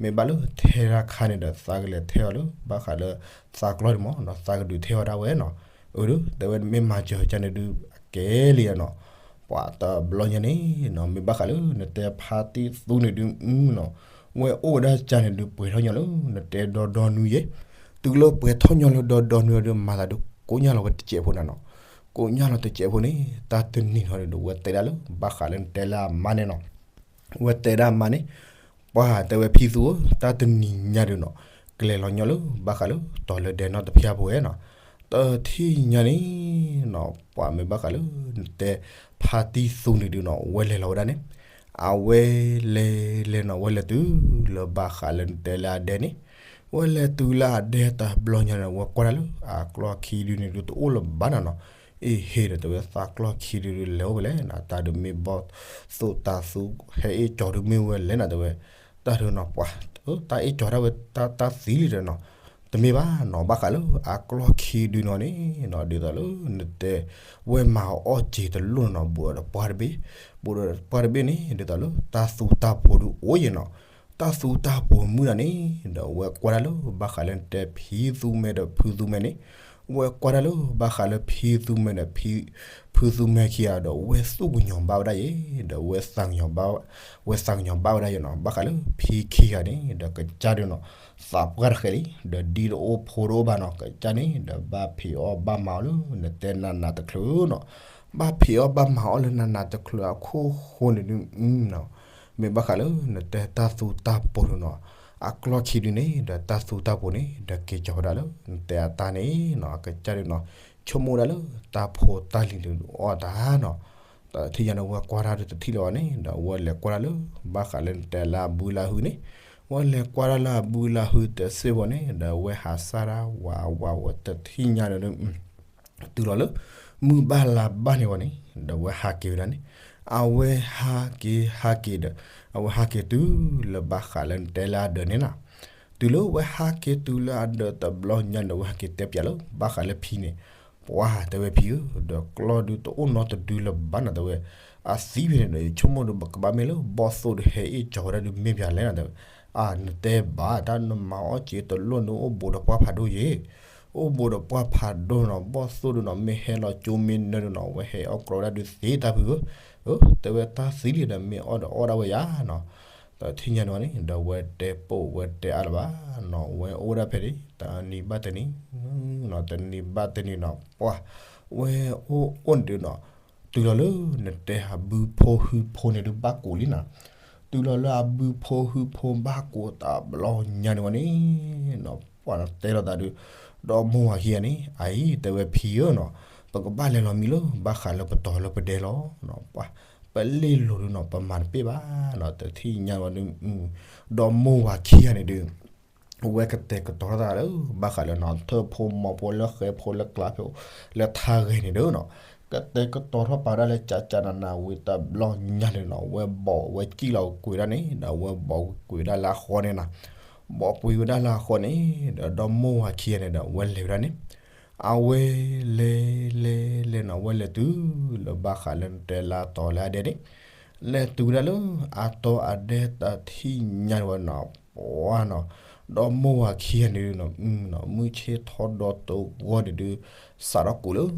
မ့ၢ်ဘၣ်လၢထဲတၢ်ခါန့ၣ်ဒီး သးကလဲၤထဲအီၤလၢ ဘၣ်ဃးလၢသးကျီၢ်န့ၣ်မးနီၤ သးကဒုးထဲအီၤဒၣ်ဝဲနီၤ, အၢ ဒီး တဲဝဲမ့ၢ်မၤစၢၤကန့ၣ်ဒုး ကဲလံနီၤ ပှၤတဘျီညါန့ၣ်နီၤ မ့ၢ်ဘၣ်ဃးလၢနတဲဖါတံၢ်သူန့ၣ်ဒုးနီၤ ဝဲအိၣ်ဝဲဒၣ်ကန့ၣ်ဒုး ပှဲၤထီၣ်ညီလၢနတဲဒီဒီနွံယဲၢ်, တုၤလၢပှဲၤထီၣ်ညီလၢဒီဒီနွံအီၤဒုး မၤသးဒုး ကိးညါလီၤဝဲတစဲးဖိနၤနီၤ, ကိးညါလီၤတစဲးဖိန့ၣ် တၢ်တနံၤထီၣ်န့ၣ်ဒီး ဝဲတဲဒၣ်လၢ ဘၣ်ဃးလၢနတဲလၢအမါန့ၣ်နီၤ ဝဲတဲဒၣ်မါန့ၣ်, ပှၤတဲဝဲဖံသူဧၢ တၢ်တနံၤညါဒုးနီၤ ကလဲၤလီၤညီလၢ ဘၣ်ဃးလၢတီၤလၢဒဲနီၣ်တဖၠၣ်ဖိဝဲနီၤ, တထံၣ်ညါန့ၣ်နီၤ ပှၤမ့ၢ်ဘၣ်ဃးလၢနတဲ ဖါတံၢ်သူန့ၣ်ဒုးနီၤ ဝဲလဲၤလီၤဝဲဒၣ်န့ၣ်, အဝဲလဲၤလဲၤနီၤ ဝဲလဲၤတုၤလၢဘၣ်ဃးလၢနတဲလၢအဒဲန့ၣ်, ဝဲလဲၤတုၤလၢအဒဲတဘျီညါန့ၣ် ဝဲကွၢ်ဒၣ်လၢ အကျီၢ်ခံဒုန့ၣ်ဒုးတအိၣ်လၢၤဘၣ်နီၤနီၤ, အ့ၣ်ဟ့ၣ်ဒီးတဲဝဲသးကျီၢ်ခံဒုးဒုးလဲၤအိၣ်ဖဲလဲၣ်နီၤ, တၢ်ဒုးမ့ၢ်ဘီၣ်သိၣ်တၤသူ ဟဲအ့ၣ်ကၠီၤဒုးမ့ၢ်ဝဲလဲၣ်နီၤတဲဝဲ, တၢ်ဒုးနီၤပှၤ တၢ်အ့ၣ်ကၠီၤဒၣ်ဝဲတၢ်သံလံဒီးနီၤ, တမ့ၢ်ဘၣ်နီၤ ဘၣ်ဃးလၢအကျီၢ်ခံဒုနီၤန့ၣ်နီၤ ဒ်သိးလၢနတဲ ဝဲမၤအီၣ်စ့ၤတလိၣ်နီၤ ဘူးဒီးပှၢ်တဘ့ၣ်, ဘူးဒီးပှၢ်တဘ့ၣ်န့ၣ် ဒ်သိးလၢတၢ်သူတၢ်ပိၤဒုးအိၣ်ယဲနီၤ, တၢ်သူတၢ်ပိၤမုၢ်နၤန့ၣ် ဒီးဝဲကွၢ်ဒၣ်လၢ ဘၣ်ဃးလၢနတဲဖံသူမဲဒီးဖုသူမဲန့ၣ်, ဝဲကွၢ်ဒၣ်လၢ ဘၣ်ဃးလၢဖံသူမဲဒီး ဖုသူမဲခံဂၤဒီး ဝဲသူၣ်ကညီၤဘၣ်ဝဲဒၣ်ယဲ, ဒီးဝဲသးကညီၤဘၣ် ဝဲသးကညီၤဘၣ်ဝဲဒၣ်ယဲနီၤ, ဘၣ်ဃးလၢဖံခံဂၤန့ၣ် ဒီးကစၢ်ဒုးနီၤ သးပှၢ်တဃဲးလံ, ဒီးဒ်တအိၣ်ဖိတအိၣ်ဘၣ်နီၤ ကစၢ်န့ၣ် ဒီးဘၣ်ဖံးအီၣ်ဘၣ်မၤအီၣ်လၢ နတဲနးနးတချုးနီၤ, ဘၣ်ဖံးအီၣ်ဘၣ်မၤအီၣ်လၢနးနးတချုးအခိၣ်ဃိန့ၣ်ဒုးနီၤ, မ့ၢ်ဘၣ်ဃးလၢနတဲတၢ်သူတၢ်ပိၤဒုးနီၤ, အကျီၢ်ခံဒုန့ၣ် ဒီးတၢ်သူတၢ်ပိၤန့ၣ် ဒီးက့ၤကီၤဝဲဒၣ်လၢ နတဲအတၢ်န့ၣ်နီၤ အကစၢ်ဒုးနီၤ ဆိကမိၣ်ဒၣ်လၢ တၢ်ဖိတၢ်လံၤဒုးအီၣ်တၢ်နီၤ, ဒီးထံၣ်ညါန့ၣ် ဝဲကွၢ်တၢ်ဒုးတထံၣ်လၢၤဘၣ်န့ၣ် ဒီးဝဲလဲၤကွၢ်တၢ်လၢ ဘၣ်ဃးလၢနတဲလၢအဘုလၢဟုန့ၣ်, ဝဲလဲၤကွၢ်တၢ်လၢအဘုလၢဟုတစ့ၢ်ဖိန့ၣ် ဒီးဝဲဟးစၢ်ဒၣ်ဝးဝးဝဲတထံၣ်ညါန့ၣ် တုၤလီၤလၢ မုၢ်ဘၣ်လါဘၣ်န့ၣ်ဝဲန့ၣ် ဒီးဝဲဟးက့ၤဝဲဒၣ်န့ၣ်, အဝဲဟးက့ၤဟးက့ၤဒီး အဝဲဟးက့ၤတုၤလၢဘၣ်ဃးလၢနတဲလၢအဒၢးန့ၣ်နီၤ, တုၤလၢဝဲဟးက့ၤတုၤလၢအဒၢးတဘျီညါဒီး ဝဲဟးက့ၤတဲပျးလၢ ဘၣ်ဃးလၢဖံန့ၣ်, ပှၤတဲဝဲဖံဧၢ, ဒီးကျီၢ်ဒုးတအိၣ်နီတဒုလၢၤဘၣ်နီၤတဲဝဲ, အသံဖဲန့ၣ်ဒီး ယဆိကမိၣ်ဒီး ပကဘၣ်မ့ၢ်လၢဘီၣ်သိၣ်ဒီးဟဲအ့ၣ်ကၠီၤဝဲဒၣ်ဒုးမ့ၢ်ပျးလဲၣ်နီၤတဲဝဲ, အါ နတဲဘၣ်တၢ်နမၤအီၣ်စ့ၤတလိၣ်န့ၣ် အိၣ်ဘူးဒီးပှၢ်ဖးဒိၣ်ယဲ အိၣ်ဘူးဒီးပှၢ်ဖးဒိၣ်နီၤ ဘီၣ်သိၣ်ဒုးနီၤ မ့ၢ်ဟဲလီၤကၠိမ့ၢ်နၢၤဒုးနီၤ ဝဲဟဲအီၣ်ကြီဒၣ်ဒုးသ့တၢ်ဖုဧၢ, တဲဝဲတၢ်သံလံဒီးမ့ၢ်အီၣ်ဒီးအီၣ်ဒၣ်ဝဲယါနီၤ, ဒီးထံၣ်ညါန့ၣ်ဝဲန့ၣ် ဒီးဝဲတဲပိာ်ဝဲတဲအါလၢၤဘၣ်နီၤ ဝဲအိၣ်ဝဲဒၣ်ဖဲန့ၣ် တနံၤဘၣ်တနံၤ တနံၤဘၣ်တနံၤနီၤ ပှၤ ဝဲအိၣ်အိၣ်န့ၣ်ဒုးနီၤ တုၤလီၤလၢနတဲအဘုဖိဟုဖိန့ၣ်ဒုးဘၣ်ကိးလံနီၤ, တုၤလီၤလၢအဘုဖိဟုဖိဘၣ်ကိးတဘျီညါန့ၣ်ဝဲန့ၣ်နီၤ ပှၤတဲလိာ်သးဒုး ဒီမိၢ်ဝၤခံဂၤန့ၣ် အအံၤတဲဝဲဖံဧၢနီၤ, ပကဘၣ်လဲၤလီၤမံလၢ ဘၣ်ဃးလၢပတီၤလၢပဒဲလီၤ, ပှၤ ပလ့ၣ်လိၤဒုးနီၤ ပမၤတပ့ၢ်ဘၣ်နီၤ တထံၣ်ညါဝဲဒုး ဒီမိၢ်ဝၤခံဂၤန့ၣ်ဒုး အဝဲကတဲာ်ကတီၤသးလၢ ဘၣ်ဃးလၢနီၤ ထၢၣ်ဖိမီၤဖိလၢဃဲဖိလၢကျါဖိ လၢထါဂဲၤန့ၣ်ဒီးနီၤ, ကတဲာ်ကတီၤထီၣ်ပာ်ဝဲဒၣ်လၢကၠးကၠးနးနးဝံၤတဘျီညါန့ၣ်နီၤ အဝဲဘီၣ်ဝဲကံၣ်လီၤကွံာ်ဝဲဒၣ်န့ၣ်ဒီး အဝဲဘီၣ်ကွံာ်ဝဲဒၣ်လၢအဃီန့ၣ်နီၤ, ဘီၣ်ကွံာ်ဝဲဒၣ်လၢအဃီန့ၣ် ဒီးဒီမိၢ်ဝၤခံဂၤန့ၣ်ဒီး အဝဲလဲၤဝဲဒၣ်န့ၣ် အဝဲလဲၤလဲၤလဲၤနီၤ အဝဲလဲၤတုၤလၢဘၣ်ဃးလၢနတဲလၢအတီၤလၢအဒဲန့ၣ်, လဲၤတုၤဝဲဒၣ်လၢအတီၤအဒဲတထံၣ်ညါန့ၣ်ဝဲနီၤ, ပှၤနီၤ, ဒီမိၢ်ဝၤခံဂၤန့ၣ်ဒုးနီၤ မုၢ်ဆ့ၣ်ထီၣ်ဒီတဂီၢ်န့ၣ်ဒုး စးထီၣ်ကိးလၢ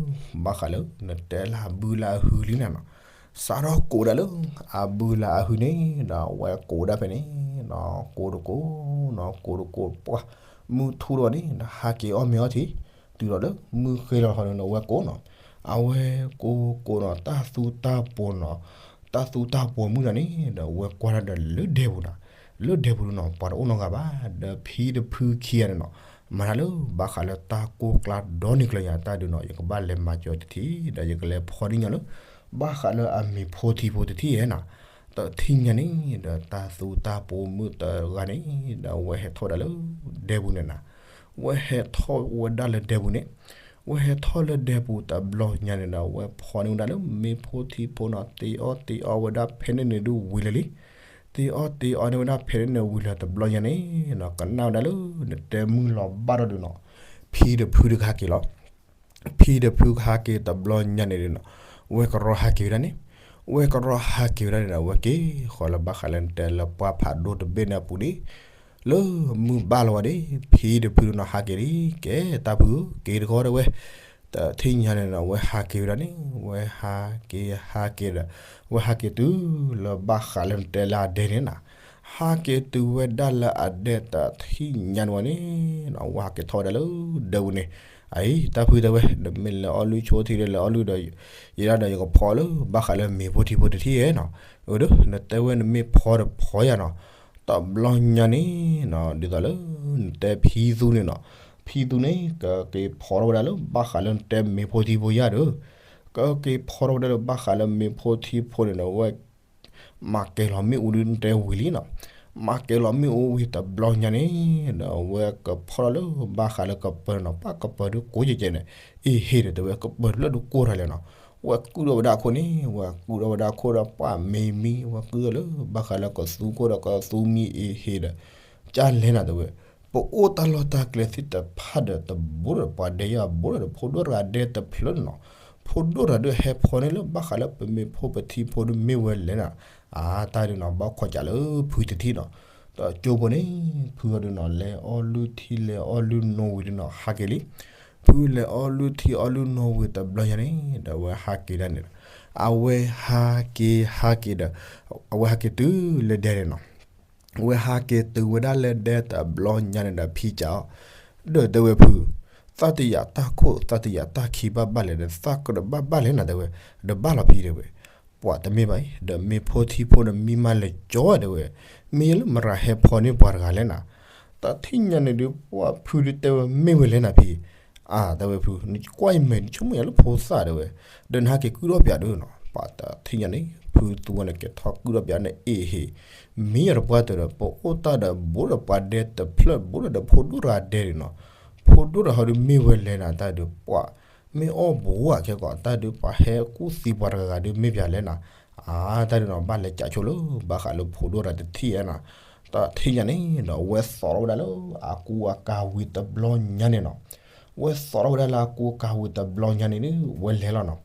ဘၣ်ဃးလၢနတဲလၢအဘုလၢအဟုလံန့ၣ်နီၤ, စးထီၣ်ကိးဒၣ်လၢ အဘုလၢအဟုန့ၣ်ဒီး အဝဲကိးဒၣ်ဖဲန့ၣ်နီၤ ကိးတကိးနီၤ ကိးတကိး ပှၤ မုၢ်ထူၣ်ဒီးန့ၣ်ဒီး ဟးက့ၤအီၣ်မ့ၤအီထံ တုၤဒီးလၢမုၢ်ဃ့လီၤထီၣ်န့ၣ်ဒီး အဝဲကိးနီၤ, အဝဲကိးကိးနီၤ တၢ်သူတၢ်ပိာ်နီၤ, တၢ်သူတၢ်ပိာ်မုၢ်တၢ်န့ၣ်ဒီး အဝဲကွၢ်တၢ်ဒီးလၢဒဲပူၤနီၤ, လၢဒဲပူၤဒုးနီၤ ပှၤတအိၣ်နီတဂၤဘၣ် ဒီးဖံတဖုခံဂၤန့ၣ်နီၤ, မၤတၢ်လၢဘၣ်ဃးလၢတၢ်ကိၢ်ကျါဒီနံၤကျၢၤညါတၢ်ဒုးနီၤ ယကဘၣ်လဲၤမၤစၢၤတထံၣ် ဒီးယကလဲၤဖီန့ၢ်ညီလၢ ဘၣ်ဃးလၢအမ့ၤဖိထံဖိတထံၣ်ဧါနီၤ, တထံၣ်ညါန့ၣ်ဒီး တၢ်သူတၢ်ပိာ်မုၣ်တဂၤန့ၣ်ဒီး အဝဲဟဲထီၣ်ဝဲဒၣ်လၢဒဲပူၤန့ၣ်နီၤ, အဝဲဟဲထီၣ်ဝဲဒၣ်လၢဒဲပူၤန့ၣ်, အဝဲဟဲထီၣ်လၢဒဲပူၤတဘျီညါန့ၣ်ဒီး အဝဲဖီန့ၢ်ဝဲဒၣ်လၢမ့ၤဖိထံဖိနီၤ, တ့အီၣ်တ့အီဝဲဒၣ်ဖဲန့ၣ်န့ၣ်ဒုးဝံၤလၢာ်လံ, တ့အီၣ်တ့အီန့ၢ်ဝဲဒၣ်ဖဲန့ၣ်န့ၣ်ဝံၤလၢာ်တဘျီညါန့ၣ်နီၤ, ကနၣ်ဝဲဒၣ်လၢနတဲမုၢ်လီၤဘၣ်ထီၣ်ဒုးနီၤ, ဖံတဖုတခါက့ၤလီၤ ဖံတဖုဟးက့ၤတဘျီညါန့ၣ်ဒုးနီၤ, ဝဲကရီဟးက့ၤဝဲဒၣ်န့ၣ်, ဝဲကရီဟးက့ၤဝဲဒၣ်န့ၣ်ဒီး ဝဲက့ၤဃီၤလၢဘၣ်ဃးလၢနတဲလၢပှၢ်ဖးဒိၣ်တဘ့ၣ်န့ၣ်အပူၤန့ၣ်, လၢမုၢ်ဘၣ်လီၤဝဲဒၣ် ဖံတဖုဒုးနီၤ ဟးက့ၤလံ, ကဲတၢ်ဖုဧၢ က့ၤတခီဒၣ်ဝဲ, တထံၣ်ညါန့ၣ်ဒီး ဝဲဟးက့ၤဝဲဒၣ်န့ၣ်, ဝဲဟးက့ၤဟးက့ၤဒီး, ဝဲဟးက့ၤတုၤလၢဘၣ်ဃးလၢနတဲလၢအဒဲန့ၣ်နီၤ, ဟးက့ၤတုၤဝဲဒၣ်လၢအဒဲတထံၣ်ညါန့ၣ်ဝဲန့ၣ်, ဝဲဟးက့ၤထီၣ်ဝဲဒၣ်လၢဒဲပူၤန့ၣ်, အအံၤ တၢ်ဖုတဲဝဲ နမ့ၢ်လဲၤအီၣ်လုၢ်ဆိထံဒီးလဲၤအီၣ်လုၢ်ဒီး, ယဲဒၣ်ဒီးယကဖီလၢဘၣ်ဃးလၢမ့ၤဖိထံဖိတထံၣ်ဧါနီၤ, အဒိ နတဲဝဲနမ့ၢ်ဖီဒီးဖီယၤနီၤ, တဘျီညါန့ၣ်နီၤ ဒ်သိးလၢနတဲဖံသူန့ၣ်နီၤ, ဖံသူန့ၣ် ကက့ၤဖီထီၣ်ဝဲဒၣ်လၢဘၣ်ဃးလၢနတဲမ့ၤဖိထံဖိယၤဒီး, ကက့ၤဖီထီၣ်ဝဲဒၣ်လၢဘၣ်ဃးလၢမ့ၤဖိထံဖိန့ၣ်ဒီး ဝဲ မၤကဲၤလီၤမ့ၣ်အူဒုးနတဲဝံၤလံနီၤ, မၤကဲၤလီၤမ့ၣ်အူဝံၤတဘျီညါန့ၣ်ဒီး အဝဲကဖီထီၣ်လၢဘၣ်ဃးလၢကပၢၤနီၤ, ပှၤကပၢၤဒုးကိးကဲကဲန့ၣ်, အ့ဟ့ၣ်ဒီးတဲဝဲ ကပၢၤတဖျၢၣ်ဒုးကိးတၢ်လဲၣ်နီၤ, ဝဲကုၢ်ထီၣ်ဝဲဒၣ်အခိၣ်န့ၣ်, ဝဲကုၢ်ထီၣ်ဝဲဒၣ်အခိၣ်ဒီး ပှၤမ့ၤမံ ဝဲကုၢ်ထီၣ်လၢဘၣ်ဃးလၢကသူခိၣ်ဒီးကသူမံအ့ဟ့ၣ်ဒီး, ကၢ်လဲၣ်နၤတဲဝဲ, ပအိၣ်တၢ်လီၢ်တၢ်ကျဲသ့ၣ်တဖၣ်ဒီး တဘိဒီးပှၤဒဲယၤဘိဒီး ဖိဒိၣ်တဂၤဒဲတဖျၢၣ်န့ၣ်နီၤ, ဖိဒိၣ်တဂၤဒုးဟဲဖီန့ၢ်လၢဘၣ်ဃးလၢပမ့ၤဖိပထံဖိဒုးမ့ၢ်ဝဲလဲၣ်နၤ, အါ တၢ်ဒုးနီၤ ဘၣ်ခီၣ်ကးလၢဖုတထံၣ်နီၤ, ဒီးကၠိဖိန့ၣ် ဖုအီၤဒုးနီၤ လဲၤအီၣ်လုၢ်ထံလဲၤအီၣ်လုၢ်နိဝံၤဒုးနီၤ ဟးက့ၤလံ, ဖုလဲၤအီၣ်လုၢ်ထံအီၣ်လုၢ်နိဝံၤတဘျီညါန့ၣ် ဒီးအဝဲဟးက့ၤဒၣ်န့ၣ်ဒီး, အဝဲဟးက့ၤဟးက့ၤဒီး, အဝဲဟးက့ၤတုၤလၢဒဲန့ၣ်နီၤ ဝဲဟးက့ၤတုၤဝဲဒၣ်လၢဒဲတဘျီညါန့ၣ်ဒီး ဖံကးအီၤ, ဒီးတဲဝဲဖု, သးတယာ်တၢ်ခိၣ် သးတယာ်တၢ်ခံဘၣ်ဘၣ်လဲၣ်ဒီး သးကဒီးဘၣ်ဘၣ်လဲၣ်နၤတဲဝဲ, ဒီးဘၣ်လီၤဖံတဲဝဲ, ပှၤတမ့ၢ်ဘၣ်အံၤ ဒီးမ့ၤဖိထံဖိဒီးမံမးလဲၤကၠီတဲဝဲ, မ့ၢ်ယဲလၢမရၤဟဲဖီန့ၢ်ပှၤတဂၤလဲၣ်နၤ, တၢ်ထံၣ်ညါန့ၣ်ဒုး ပှၤဖုဒုးတဲဝဲမ့ၢ်ဝဲလဲၣ်နၤဖံ အါ တဲဝဲဖု နကွၢ်ယမဲာ် နဆိကမိၣ်ယၤလၢဖိသၣ်တဲဝဲ, ဒီးနဟးက့ၤကုၢ်ထီၣ်ပၠးဒုးနီၤ, ပှၤတထံၣ်ညါန့ၣ် ဖုသူဝဲန့ၣ်က့ၤထီၣ်ကုၢ်ထီၣ်ပၠးန့ၣ် အ့ၣ်ဟ့ၣ်, မ့ၢ်ယၤတပှၢ်တၢၢ်ဒီး ပအိၣ်တၢ်ဒီးဘိဒီးပှၤဒဲတဖျၢၣ် ဘိဒီးဒီးဖိဒိၣ်တဂၤဒဲဒုးနီၤ, ဖိဒိၣ်တဂၤဟီဒုးမ့ၢ်ဝဲလဲၣ်နၤ တၢ်ဒုးပှၤ မ့ၢ်အီၣ်ဘိဧါခဲကီး တၢ်ဒုးပှၤဟဲကူၣ်သံပှၤတဂၤဂၤဒုးမ့ၢ်ပၠးလဲၣ်နၤ, အါ တၢ်ဒုးနီၤ ဘၣ်လဲၤကးဆိလၢ ဘၣ်ဃးလၢဖိဒိၣ်တဂၤတထံၣ်ဧါနီၤ, တၢ်ထံၣ်ညါန့ၣ်ဒီး အဝဲသိးထီၣ်ဝဲဒၣ်လၢအကူအကၤဝံၤတဘျီညါန့ၣ်နီၤ, ဝဲသိးထီၣ်ဝဲဒၣ်လၢအကူအကၤဝံၤတဘျီညါန့ၣ်ဒီး ဝဲလဲၤလီၤနီၤ,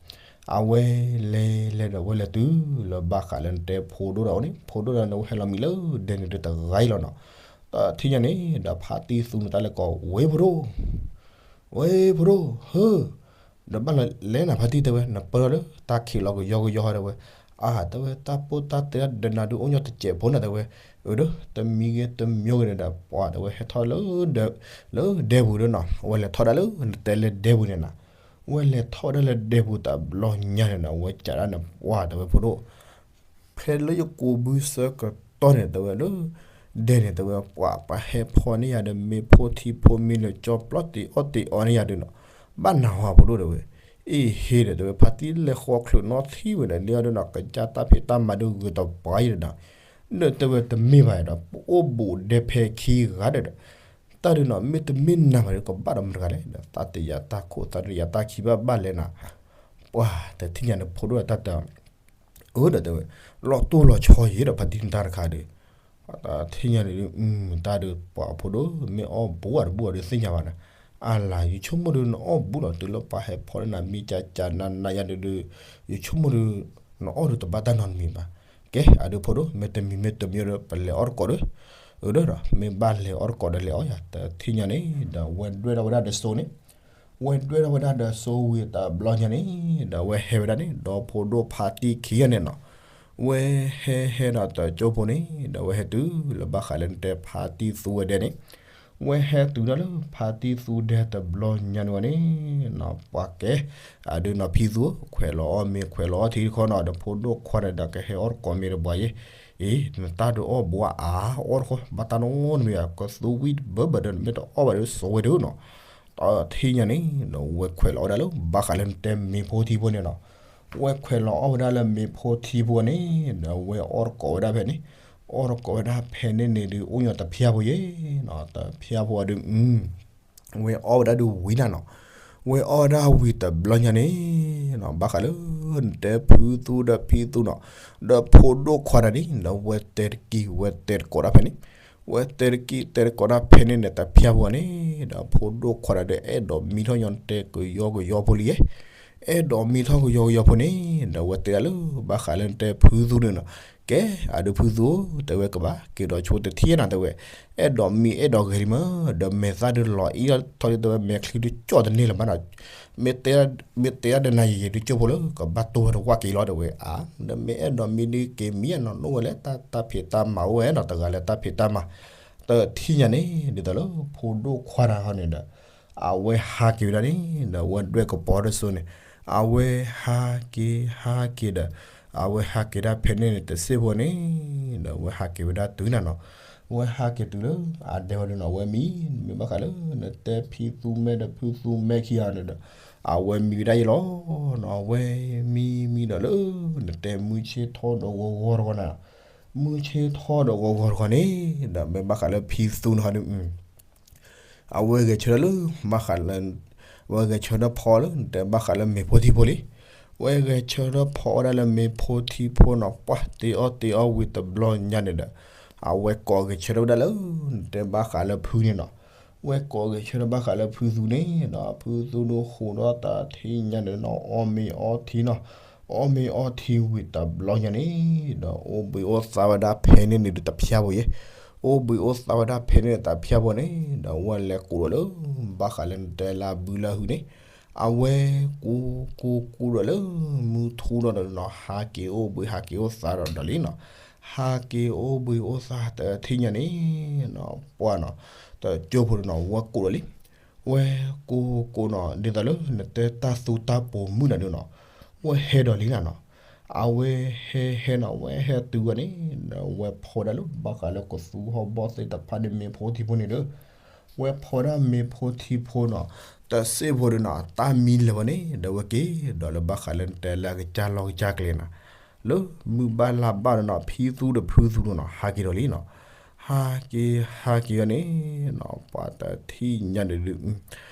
အဝဲလဲၤလဲၤဒီး ဝဲလဲၤတုၤလၢဘၣ်ဃးလၢနတဲဖိဒိၣ်တဂၤအအိၣ်န့ၣ် ဖိဒိၣ်တဂၤန့ၣ် ဝဲဟဲလီၤမံလၢဒဲန့ၣ်ဒုးတဂၤအံၤလီၤနီၤ, တၢ်ထံၣ်ညါန့ၣ်ဒီး ဖါတံၢ်သူန့ၣ်တၢ်လဲၤကိး ဝ့ၢ်ဖိဒိၣ် ဝ့ၢ်ဖိဒိၣ် ဟၢ ဒီးဘၣ်လီၤလဲၣ်နၤ ဖါတံၢ်တဲဝဲ နပၢၢ်ထီၣ်လၢတၢ်ခံးလီၤကယီကယီတဲဝဲ, အါ တဲဝဲ တၢ်ပိၢ်တၢ်တဲတၢ်ဒီးနၤဒုး အိၣ်ညီတစဲးဖိနၤတဲဝဲ, အၢ ဒီး တမံၤဂ့ၤတမံၤဂ့ၤန့ၣ်ဒီး ပှၤတဲဝဲဟဲထီၣ်လၢ လၢဒဲပူၤဒီးနီၤ, ဝဲလဲၤထီၣ်ဒၣ်လၢနတဲလၢဒဲပူၤန့ၣ်နၤ, ဝဲလဲၤထီၣ်ဝဲဒၣ်လၢဒဲပူၤတဘျီညါန့ၣ်ဒီး ဝဲကးဒၣ်န့ၣ် ပှၤတဲဝဲဖိဒိၣ် ဖဲလၢယကိးဘုဆၢကတီၢ်န့ၣ် တဲဝဲလၢ ဒဲန့ၣ် တဲဝဲ ပှၤပှၤဟဲဖီန့ၢ်ယၤဒီး မ့ၤဖိထံဖိမံလၢာ်ကၠီပျီတ့အီၣ်တ့အီန့ၢ်ယၤဒုးနီၤ, ဘၣ်နၢ်ဟူဖိဒိၣ်တဲဝဲ, အ့ၣ်ဟ့ၣ်ဒီး တဲဝဲ ဖါတံၢ်လဲၤဃီချုးနီထံၣ်ဝဲဒီး လၢအဒုးနီၤ ကစၢ်တၢ်ဖံးတၢ်မၤဒုးဂုာ်တပှၤယဲဒီးနီၤ, ဒီးတဲဝဲတမ့ၢ်ဘၣ်ဒီး ပအိၣ်ဘူးဒဲဖဲခံဂၤဒီး တၢ်ဒုးနီၤ မ့တမ့ၢ်နၤဘၣ်ဒီး ကဘၣ်ဒီးမတၤတဂၤလဲၣ်ဒီး သးတယာ်တၢ်ခိၣ် သးတယာ်တၢ်ခံဘၣ်ဘၣ်လဲၣ်နၤ, ပှၤတထံၣ်ညါန့ၣ် ဖိဒိၣ်တၢ်တ အၢဒီးတဲဝဲ, လီၤတိၢ်လီၤဆီယံၤဒီး ဖါတံၢ်န့ၣ်တၢ်တခါဒီး, တထံၣ်ညါန့ၣ် တၢ်ဒီးပှၤဖိဒိၣ် မ့ၢ်အီၣ်ဘူးအတဘူးအီၤဒီးသ့ၣ်ညါဘၣ်ဒီး, အလၤ ယဆိကမိၣ်ဒီးနအီၣ်ဘူးလီၤ တုၤလၢပှၤဟဲဖီၣ်န့ၢ်နၤမံကကနနယၤဒီး, ယဆိကမိၣ်ဒီး နအီၣ်ဒီးတဘၣ်တၢ်နီတမံၤဘၣ်. ကဲ အဒုးဖိဒိၣ် မ့ၢ်တမံၤမ့ၢ်တမံၤဒီး ပလဲၤအီၣ်တကိးဒီး, အၢဒီး မ့ၢ်ဘၣ်လဲၤအီၣ်တကိးဒီးလဲၤအီၣ်ယၤ တထံၣ်ညါန့ၣ် ဒီးဝဲဒွဲၣ်ထီၣ်ဝဲဒၣ်ဒီးစိန့ၣ် ဝဲဒွဲၣ်ထီၣ်ဝဲဒၣ်ဒီးစိဝံၤတဘျီညါန့ၣ် ဒီးဝဲဟဲဝဲဒၣ်န့ၣ် ဒီဖိဒိၣ်ဖါတံၢ်ခံဂၤန့ၣ်နီၤ, ဝဲဟဲဟဲဒီးတကၠိဖိန့ၣ် ဒီးဝဲဟဲတုၤလၢဘၣ်ဃးလၢနတဲဖါတံၢ်သူဝဲဒဲန့ၣ်, ဝဲဟဲတုၤဒၣ်လၢဖါတံၢ်သူဒဲတဘျီညါန့ၣ်ဝဲန့ၣ်နီၤ ပှၤကဲ အဒုးနီၤ ဖံသူ ခွဲးလီၤအီၣ်မ့ၤခွဲးလီၤအီထံတခီနီၤ ဒီးဖိဒိၣ်ခွါန့ၣ်ဒီးကဟဲအီၣ်တကိးမ့ၤတဘၣ်ယဲ, အ့ နတၢ်ဒီးအီၣ်ဘူးအါအီၣ်တခီ ဘၣ်တၢ်နီတမံၤ ကသူဝံၣ်ဘၢဘၢဒီး နမ့ၢ်တအီၣ်ဘၣ်ဒီးစိဝဲဒၣ်နီၤ တထံၣ်ညါန့ၣ် ဒီးဝဲခွဲးလီၤအီၣ်ဝဲဒၣ်လၢဘၣ်ဃးလၢနတဲမ့ၤဖိထံဖိန့ၣ်နီၤ, ဝဲခွဲးလီၤအီၣ်ဝဲဒၣ်လၢမ့ၤဖိထံဖိန့ၣ် ဒီးဝဲအီၣ်တကိးဝဲဒၣ်ဖဲန့ၣ်, အီၣ်တကိးဝဲဒၣ်ဖဲန့ၣ်န့ၣ်ဒီး အိၣ်ညီတဖျါဖိယဲနီၤ, တဖျါဖိအဒုး ဝဲအီၣ်ဝဲဒၣ်ဒုးဝံၤနၤနီၤ, ဝဲအီၣ်ဝဲဒၣ်ဝံၤတဘျီညါန့ၣ်နီၤ ဘၣ်ဃးလၢ နတဲဖုသူဒီးဖံသူနီၤ, ဒီးဖိဒိၣ်ခွါတဂၤန့ၣ် ဒီးဝဲတဲတကံၢ်ဝဲတဲတကိးဒၣ်ဖဲန့ၣ်, ဝဲတဲတကံၢ်တဲတကိးဒၣ်ဖဲန့ၣ်န့ၣ် တဖျါဖိန့ၣ် ဒီးဖိဒိၣ်ခွါတဂၤဒီး အဲၣ်ဒိးမံထီၣ်ညီနတဲကယီကယီဖိလံယဲ, အဲၣ်ဒိးမံထီၣ်ကယီကယီဖိန့ၣ် ဒီးဝဲတဲဒၣ်လၢ ဘၣ်ဃးလၢနတဲဖုသူန့ၣ်နီၤ, ကဲ အဒုးဖုသူ တဲဝဲကဘၣ်က့ၤဒီးဆိတထံၣ်နၤ တဲဝဲ, အဲၣ်ဒိးမံအဲၣ်ဒိးဂဲၤလံမ့ၢ် ဒီးမဲာ်သၣ်ဒုးလီၤအံၣ်ထီၣ်လံ တဲဝဲ မဲာ်ချံဒုးကၠီၣ်တန့ၢ်လၢၤဘၣ်နီၤ, မ့ၢ်တဲဒၣ်ဒီးနၤယံာ်ယံာ်ဒုးကၠိဖိလၢ ကဘၣ်တိၢ်ဝဲတဝၣ်က့ၤလီၤ တဲဝဲ, အါ ဒီးမ့ၢ်အဲၣ်ဒိးမံဒုးက့ၤမံနီၤ နအိၣ်ဝဲလၢတၢ်ဖံးတၢ်မၤအိၣ်ဝဲနီၤ တဂၤလၢတၢ်ဖံးတၢ်မၤ, တထံၣ်ညါန့ၣ် ဒ်သိးလၢဖိဒိၣ်ခွါတဂၤန့ၣ်ဒီး အဝဲဟးက့ၤဝဲဒၣ်န့ၣ် ဒီးဝဲဒွဲၣ်ကပီၤဒီးစိန့ၣ်, အဝဲဟးက့ၤဟးက့ၤဒီး အဝဲဟးက့ၤဒၣ်ဖဲန့ၣ်န့ၣ် တစ့ၢ်ဖိန့ၣ် ဒီးဝဲဟးက့ၤဝဲဒၣ်တုၤနၤနီၤ, ဝဲဟးက့ၤတုၤလၢ အဒဲဝဲဒၣ်နီၤ ဝဲမံ မ့ၢ်ဘၣ်ဃးလၢ နတဲဖံသူမဲဒီးဖုသူမဲခံဂၤန့ၣ်ဒီး အဝဲမံဝဲဒၣ်ယဲလီၤနီၤ, အဝဲမံမံဒီးလၢ နတဲမုၢ်ဆ့ၣ်ထီၣ်ဒီးဂီၤဂီၤတဂီၤနၤ, မုၢ်ဆ့ၣ်ထီၣ်ဒီးဂီၤဂီၤတဂီၤန့ၣ် ဒီးမ့ၢ်ဘၣ်ဃးလၢဖံသူန့ၣ်ဟီဒုး အဝဲဂဲၤဆၢထၢၣ်လၢ ဘၣ်ဃးလၢ ဝဲဂဲၤဆၢထၢၣ်ဖီလၢ နတဲဘၣ်ဃးလၢမ့ၤဖိထံဖိလံ, ဝဲဂဲၤဆၢထၢၣ်ဖီဝဲဒၣ်လၢမ့ၤဖိထံဖိနီၤ ပှၢ်တ့အီၣ်တ့အီဝံၤတဘျီညါန့ၣ်ဒီး အဝဲကိးဂဲၤဆၢထၢၣ်ဝဲဒၣ်လၢ နတဲဘၣ်ဃးလၢဖုန့ၣ်နီၤ, ဝဲကိးဂဲၤဆၢထၢၣ်ဘၣ်ဃးလၢဖုသူန့ၣ်ဒီး ဖုသူဒုးဃိးဒီးတၢ်ထံၣ်ညါန့ၣ်နီၤ အီၣ်မ့ၤအီထံနီၤ, အီၣ်မ့ၤအီထံဝံၤတဘျီညါန့ၣ် ဒီးအိၣ်ဘှံးအိၣ်သါဝဲဒၣ်ဖဲန့ၣ်န့ၣ်ဒီးတဖျါဖိယဲ အိၣ်ဘှံးအိၣ်သါဝဲဒၣ်ဖဲန့ၣ်တဖျါဖိန့ၣ် ဒီးဝဲလဲၤကိးဒီးလၢ ဘၣ်ဃးလၢနတဲလၢဘုလၢဟုန့ၣ်, အဝဲကူကူကူဒီးလၢ မုၢ်ထူဒီးနီၤ ဟးက့ၤအိၣ်ဘှံးဟးက့ၤအိၣ်သါဒီးဒီးလံနီၤ, ဟးက့ၤအိၣ်ဘှံးအိၣ်သါတထံၣ်ညါန့ၣ်နီၤ ပှၢ်နီၤ တကၠိဖိန့ၣ်နီၤ ဝဲကိးဒီးလံ ဝဲကူကူနီၤ ဒ်သိးလၢနတဲတၢ်သူတၢ်ပိာ်မုၣ်နၤဒုးနီၤ, ဝဲဟဲဒီးလံနၤနီၤ, အဝဲဟဲဟဲနီၤ ဝဲဟဲတုၤဝဲန့ၣ် ဒီးဝဲဖီဝဲဒၣ်လၢဘၣ်ဃးလၢကသူဟီၣ်ဘီၣ်သ့ၣ်တဖၣ်ဒီးမ့ၤဖိထံဖိန့ၣ်ဒီး ဝဲဖီဝဲဒၣ်မ့ၤဖိထံဖိနီၤ, တစ့ၢ်ဖိဒီးနီၤ တၢ်မံလၢာ်ဝဲန့ၣ် ဒီးဝဲက့ၤဒီးလၢဘၣ်ဃးလၢနတဲလၢအကစၢ်လီၢ်ကစၢ်ကျဲနီၤ, လၢမုၢ်ဘၣ်လါဘၣ်ဒီးနီၤ ဖံသူဒီးဖုသူန့ၣ်နီၤ ဟးက့ၤဒီးလံနီၤ, ဟးက့ၤဟးက့ၤဝဲန့ၣ်နီၤ ပှၤတထံၣ်ညါန့ၣ်ဒုး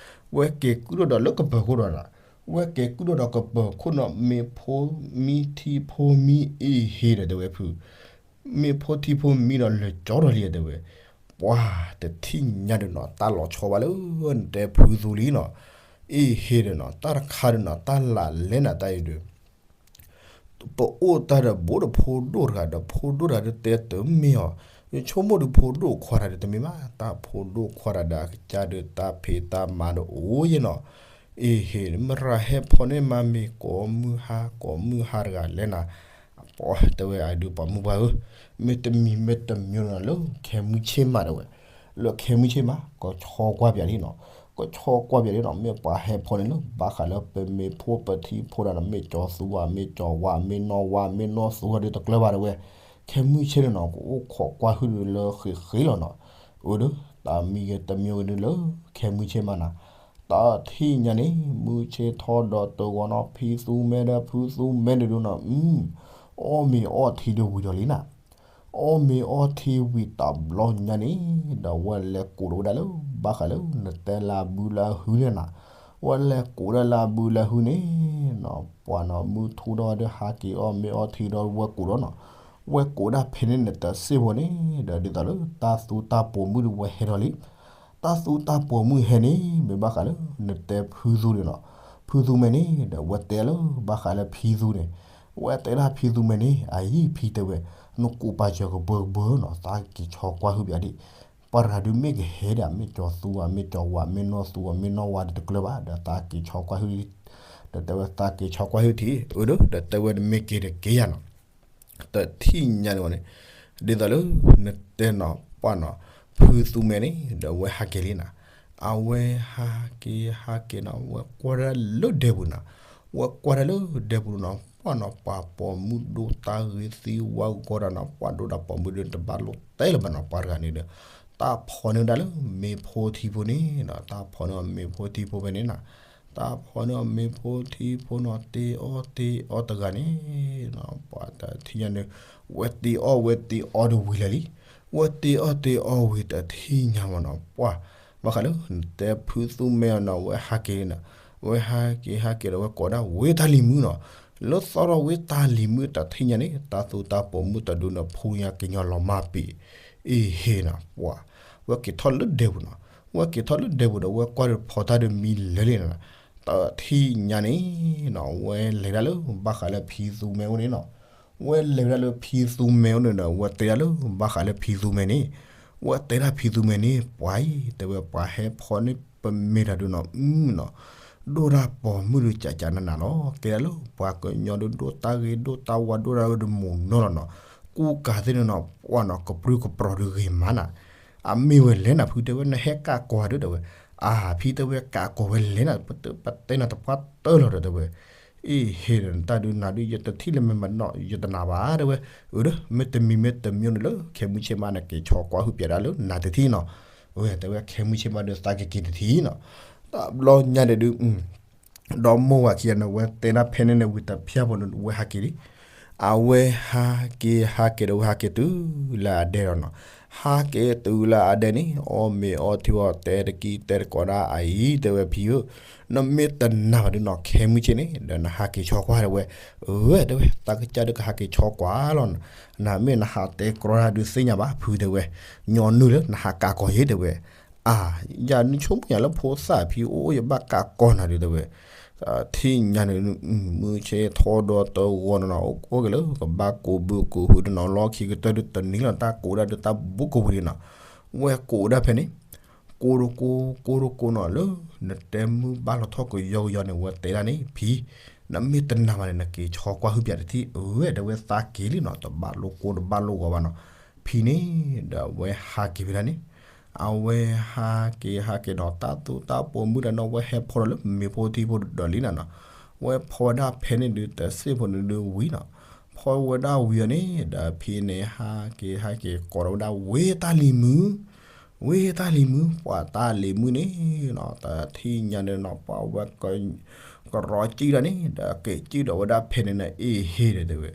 ဝဲက့ၤကုၢ်ဒီးဒီးလၢကပၢၤခိၣ်ဒီးနီၤ, ဝဲက့ၤကုၢ်ဒီးဒီးကပၢၤခိၣ်နီၤ မ့ၤဖိမံထံဖိမံအ့ဟ့ဒီးတဲဝဲဖု မ့ၢ်ဖိထံဖိမံဒီးလဲၤကၠီဒီးလံတဲဝဲ, ပှၤတထံၣ်ညါဒီးနီၤ တၢ်လီၤဆီဘၣ်လၢ နတဲဖုသူလံနီၤ, အ့ဟ့ဒီးနီၤ တၢ်တခါဒီးနီၤ တၢ်လၢလဲၣ်နၤတၢ်အံၤဒီး ပအိၣ်တၢ်ဒီးဘူးဒီးဖိဒိၣ်တဂၤဒီး ဖိဒိၣ်တဂၤဒီးတဲတမ့ၢ်အီၤ, ယဆိကမိၣ်ဒီးဖိဒိၣ်ခွါတဂၤဒီးတမ့ၢ်ဘၣ်, တၢ်ဖိဒိၣ်ခွါတဂၤဒီးအကစၢ်ဒီးတၢ်ဖံးတၢ်မၤဒီးအိၣ်ယဲနီၤ, အ့ဟ့ မရၤဟဲဖီန့ၢ်မါမ့ၤကိးမုၢ်ဟါကိးမုၢ်ဟါတဂၤလဲၣ်နၤ ပတဲဝဲအဒုးပှၤမုၢ်ပှၢ်ဧၢ, မ့ၢ်တမံၤမ့ၢ်တမံၤနီၤ လၢခဲမုၢ်ဆ့ၣ်မးတဲဝဲ, လၢခဲမုၢ်ဆ့ၣ်မး ကဆီကွၢ်ပၠးလံနီၤ, ကဆီကွၢ်ပၠးလံနီၤ မ့ၢ်ပှၤဟဲဖီန့ၣ်လၢ ဘၣ်ဃးလၢပမ့ၤဖိပထံဖိဒၣ်နီၤ မ့ၢ်ကၠီသူဧါ မ့ၢ်ကၠီဝါ မ့ၢ်နီၢ်ဝါ မ့ၢ်နီၢ်သူဧါဒီးတကျၢၤဘၣ်တဲဝဲ, ခဲမုၢ်ဆ့ၣ်န့ၣ်နီၤ ကအိၣ်ခိးကွၢ်ဟုၣ်ဒီးလၢဃ့ဃ့လီၤနီၤ, အၢဒီး တၢ်မံဂ့ၤတမံဂ့ၤဒုးလၢ ခဲမုၢ်ဆ့ၣ်မးနၤ တၢ်ထံၣ်ညါန့ၣ် မုၢ်ဆ့ၣ်ထီၣ်ဒီးတဂီၤနီၤ ဖံသူမဲဒီးဖုသူမဲဒီးဒုးနီၤ အ အီၣ်မ့ၤအီထံဒီးဝံၤဒီးလံနၤ, အီၣ်မ့ၤအီထံဝံၤတဘျီညါန့ၣ် ဒီးဝဲလဲၤကိးဒီးဝဲဒၣ်လၢ ဘၣ်ဃးလၢနတဲလၢဘုလၢဟုန့ၣ်နၤ, ဝဲလဲၤကိးဒၣ်လၢအဘုလၢဟုန့ၣ်နီၤ, ပှၤနီၤ မုၢ်ထူဒီးဟဲက့ၤအီၣ်မ့ၤအီထံဒီးဝဲကိးဒီးနီၤ, ဝဲကိးဒၣ်ဖဲန့ၣ်န့ၣ် တစ့ၢ်ဖိန့ၣ်ဒီး ဒ်သိးလၢတၢ်သူတၢ်ပိာ်မုၣ်ဒီးဝဲဟဲဒီးလံ. တၢ်သူတၢ်ပိာ်မုၣ်ဟဲန့ၣ် မ့ၢ်ဘၣ်ဃးလၢ နတဲဖုသူန့ၣ်နီၤ, ဖုသူမဲန့ၣ်ဒီး ဝဲတဲလၢဘၣ်ဃးလၢဖံသူန့ၣ်, ဝဲတဲဒၣ်ဖံသူမဲန့ၣ် အအံၤဖံတဲဝဲ, နကိးပာ်စၢၤကဘၢကဘၢနီၤ, သးက့ၤဆီကွၢ်ဟုၣ်ပၠးဒံး ပှၤတဂၤဒုးမ့ၢ်ကဟဲဒီး မ့ၢ်ကၠီၤသူဧါ မ့ၢ်ကၠီၤဝါ မ့ၢ်နီၢ်သူဧါ မ့ၢ်နီၢ်ဝါဒီးတကျၢၤဘၣ် ဒီးသးက့ၤဆီကွၢ်ဟုၣ်, ဒီးတဲဝဲသးက့ၤဆီကွၢ်ဟုၣ်ထံး အၢဒီး ဒီးတဲဝဲနမ့ၢ်က့ၤတက့ၤယၤနီၤ, တထံၣ်ညါန့ၣ်ဝဲန့ၣ်, ဒ်သိးလၢ နတဲနီၤပှၢ်နီၤ, ဖုသူမဲန့ၣ်ဒီးဝဲဟးက့ၤလံနီၤ, အဝဲဟးက့ၤဟးက့ၤနီၤ ဝဲကွၢ်ဒၣ်လၢဒဲပူၤနီၤ, ဝဲကွၢ်ဒၣ်လၢဒဲပူၤနီၤ ပှၢ်နီၤ ပှၤပိာ်မုၣ်ဒိၣ်တၢ်ဂ့ၤသံဝါဂီၤဒီးနီၤ ပှၤဒိၣ်တၢ်ပိာ်မုၣ်ဒုးတဘၣ်လိာ်တဲလၢၤဘၣ်နီၤ ပှၤတဂၤန့ၣ်ဒီး, တၢ်ဖီၣ်န့ၢ်ဝဲဒၣ်လၢမ့ၤဖိထံဖိန့ၣ်နီၤ, တၢ်ဖီၣ်န့ၢ်မ့ၤဖိထံဖိဖဲန့ၣ်နီၤ, တၢ်ဖီၣ်န့ၢ်မ့ၤဖိထံဖိနီၤ တ့အီၣ်တ့အီတဂၤန့ၣ်နီၤ ပှၤတထံၣ်ညါန့ၣ်, ဝဲတ့အီၣ်ဝဲတ့အီတဝံၤလၢာ်လံ, ဝဲတ့အီၣ်တ့အီဝံၤတထံၣ်ညါမးနီၤ ပှၢ်, ဘၣ်ဃးလၢ နတဲဖုသူမဲအီၤနီၤ ဝဲဟးက့ၤနီၤ, ဝဲဟးက့ၤဟးက့ၤဒီးဝဲကိးဒၣ်ဝ့ၢ်တၢ်လံၤမုၣ်နီၤ, လၢသီထီၣ်ဝ့ၢ်တၢ်လံၤမုၣ်တထံၣ်ညါန့ၣ် တၢ်သူတၢ်ပိာ်မုၣ်တဒုနီၤ ဖူညါကညီလီၤမၢ်ပ့ၤ, အ့ဟ့နီၤ ပှၢ်, ဝဲက့ၤထီၣ်လၢဒဲပူၤနီၤ, ဝဲက့ၤထီၣ်လၢဒဲပူၤဒီး ဝဲကွၢ်ဒီးဖီတၢ်ဒီးမံလၢာ်လံနီၤ, တထံၣ်ညါန့ၣ်နီၤ ဝဲလဲၤဒၣ်လၢဘၣ်ဃးလၢဖံသူမဲအိၣ်န့ၣ်နီၤ, ဝဲလဲၤဝဲဒၣ်လၢဖံသူမဲအိၣ်န့ၣ်ဒီး ဝဲတဲဒၣ်လၢဘၣ်ဃးလၢဖံသူမဲန့ၣ်, ဝဲတဲဒၣ်ဖံသူမဲန့ၣ် ပှၤအံၤ တဲဝဲပှၤဟဲဖီန့ၢ်ပမ့ၢ်တၢ်ဒုးနီၤ အုနီၤ, ဒိၣ်တၢ်ပိာ်မုၣ်ဒုးကးကးနးနးလီၤ, ကဲဒၣ်လၢပှၤကညီဒုး ဒိၣ်တၢ်ဂ့ၤဒိၣ်တၢ်ဝါ ဒိၣ်တၢ်ဂ့ၤဒိၣ်မုၢ်နီၤလီၤနီၤ, ကူကၤသ့ၣ်န့ၣ်နီၤ ပှၢ်နီၤ ကပြုၢ်ကပြီၤဒုးဂ့ၤမးနၤ, အမ့ၢ်ဝဲလဲၣ်နၤ ဖုတဲဝဲ နဟဲကးကီၤဒုး တဲဝဲ, အါ ဖံတဲဝဲ ကးကီၤဝဲလဲၣ်နၤ ပတဲနၤတပှၢ်တၢၢ်လီၤဒီး တဲဝဲ, အ့ဟ့ဒီး နတၢ်ဒုးနၤဒုး ယတထံၣ်လၢမဲာ်မနီၤ ယတနာ်ဘၣ် တဲဝဲ, အၢဒီး မ့တမံၤမ့တမံၤန့ၣ်လၢ ခဲမုၢ်ဆ့ၣ်မး နက့ၤဆီကွၢ်ဟုၣ်ပၠးဒၣ်လၢနၤတထံၣ်နီၤ, ဝဲတဲဝဲ ခဲမုၢ်ဆ့ၣ်မးဒုး သးကက့ၤတထံၣ်နီၤ, တဘျီညါန့ၣ်ဒုး ဒီမိၢ်ဝၤခံဂၤန့ၣ် ဝဲတဲဒၣ်ဖဲန့ၣ်န့ၣ် ဝံၤတဖျၢၣ်ဖိန့ၣ် ဝဲဟးက့ၤလံ, အဝဲဟးက့ၤဟးက့ၤဒီး ဝဲဟးက့ၤတုၤလၢအဒဲလီၤနီၤ, ဟးက့ၤတုၤလၢအဒဲန့ၣ် အီၣ်မ့ၤအီထံဝဲ တဲတကံတဲတကိးဒၣ်အအံၤ တဲဝဲ ဖံဧၢ, နမ့ၢ်တနာ်ဘၣ်ဒုးနီၤ ခဲမုၢ်ဆ့ၣ်န့ၣ် ဒီးနဟးက့ၤဆီကွၢ် တဲဝဲ, အၢ တဲဝဲ သးကစၢ်ဒုးကဟးက့ၤဆီကွၢ်လီၤ, နမ့ၢ်နဟးတဲကြီတၢ်ဒုးသ့ၣ်ညါဘၣ် ဖုတဲဝဲ, ညီနုၢ်လၢနဟးကးကီၤယဲ တဲဝဲ, အါ ယၤနုၢ်ဆိကမိၣ်ယၤလၢဖိသၣ်ဖံအိၣ် ယဘၣ်ကးကီၤနၤဒုး တဲဝဲ, ထံၣ်ညါန့ၣ် မုၢ်ဆ့ၣ်ထီၣ်ဒီးတဂီၤနီၤနီၤ အိၣ်က့ၤလၢကဘၣ်ကိးဘုကိးဟုဒုးနီၤ လီၢ်ခံကတၢၢ်ဒုးတနံၤလီၤ တၢ်ကိးဒၣ်ဒုးတၢ်ဘူးကိးဝံၤဒုးနီၤ, ဝဲကိးဒၣ်ဖဲန့ၣ်, ကိးတကိး ကိးတကိးနီၤ လၢ နတဲမုၢ်ဘၣ်လီၤထီၣ်ကယီကယီန့ၣ် ဝဲတဲဒၣ်န့ၣ် ဖံ, နမ့ၢ်တနာ်ဘၣ်န့ၣ် နက့ၤဆီကွၢ်ဟုၣ်ပၠးတထံၣ် အၢ တဲဝဲ သးက့ၤလံနီၤ တဘၣ်လိာ်ကိၢ်တဘၣ်လိာ်ဂီၤဘၣ်နီၤ, ဖံန့ၣ် ဒီးဝဲဟးက့ၤဝဲဒၣ်န့ၣ် အဝဲဟးက့ၤဟးက့ၤနီၤ တၢ်သူတၢ်ပိာ်မုၣ်တနီၤ ဝဲဟဲဖီဒီးလၢမ့ၤဖိထံဖိဒီးလံနီၤနီၤ, ဝဲဖီဝဲဒၣ်ဖဲန့ၣ်ဒုး တစ့ၢ်ဖိန့ၣ်ဒုးဝံၤနီၤ, ဖီဝဲဒၣ်ဝံၤအီၤန့ၣ် ဒီးဖံန့ၣ် ဟးက့ၤဟးက့ၤကိးထီၣ်ဝဲဒၣ်ဝ့ၢ်တၢ်လံၤမုၣ်, ဝ့ၢ်တၢ်လံၤမုၣ် ပှၤတၢ်လံၤမုၣ်န့ၣ်နီၤ တထံၣ်ညါန့ၣ်နီၤ ပှၤဝဲ ကရီကံၣ်ဒၣ်န့ၣ် ဒီးက့ၤကံၣ်ဒီးဝဲဒၣ်ဖဲန့ၣ်န့ၣ် အ့ဟ့ဒီးတဲဝဲ,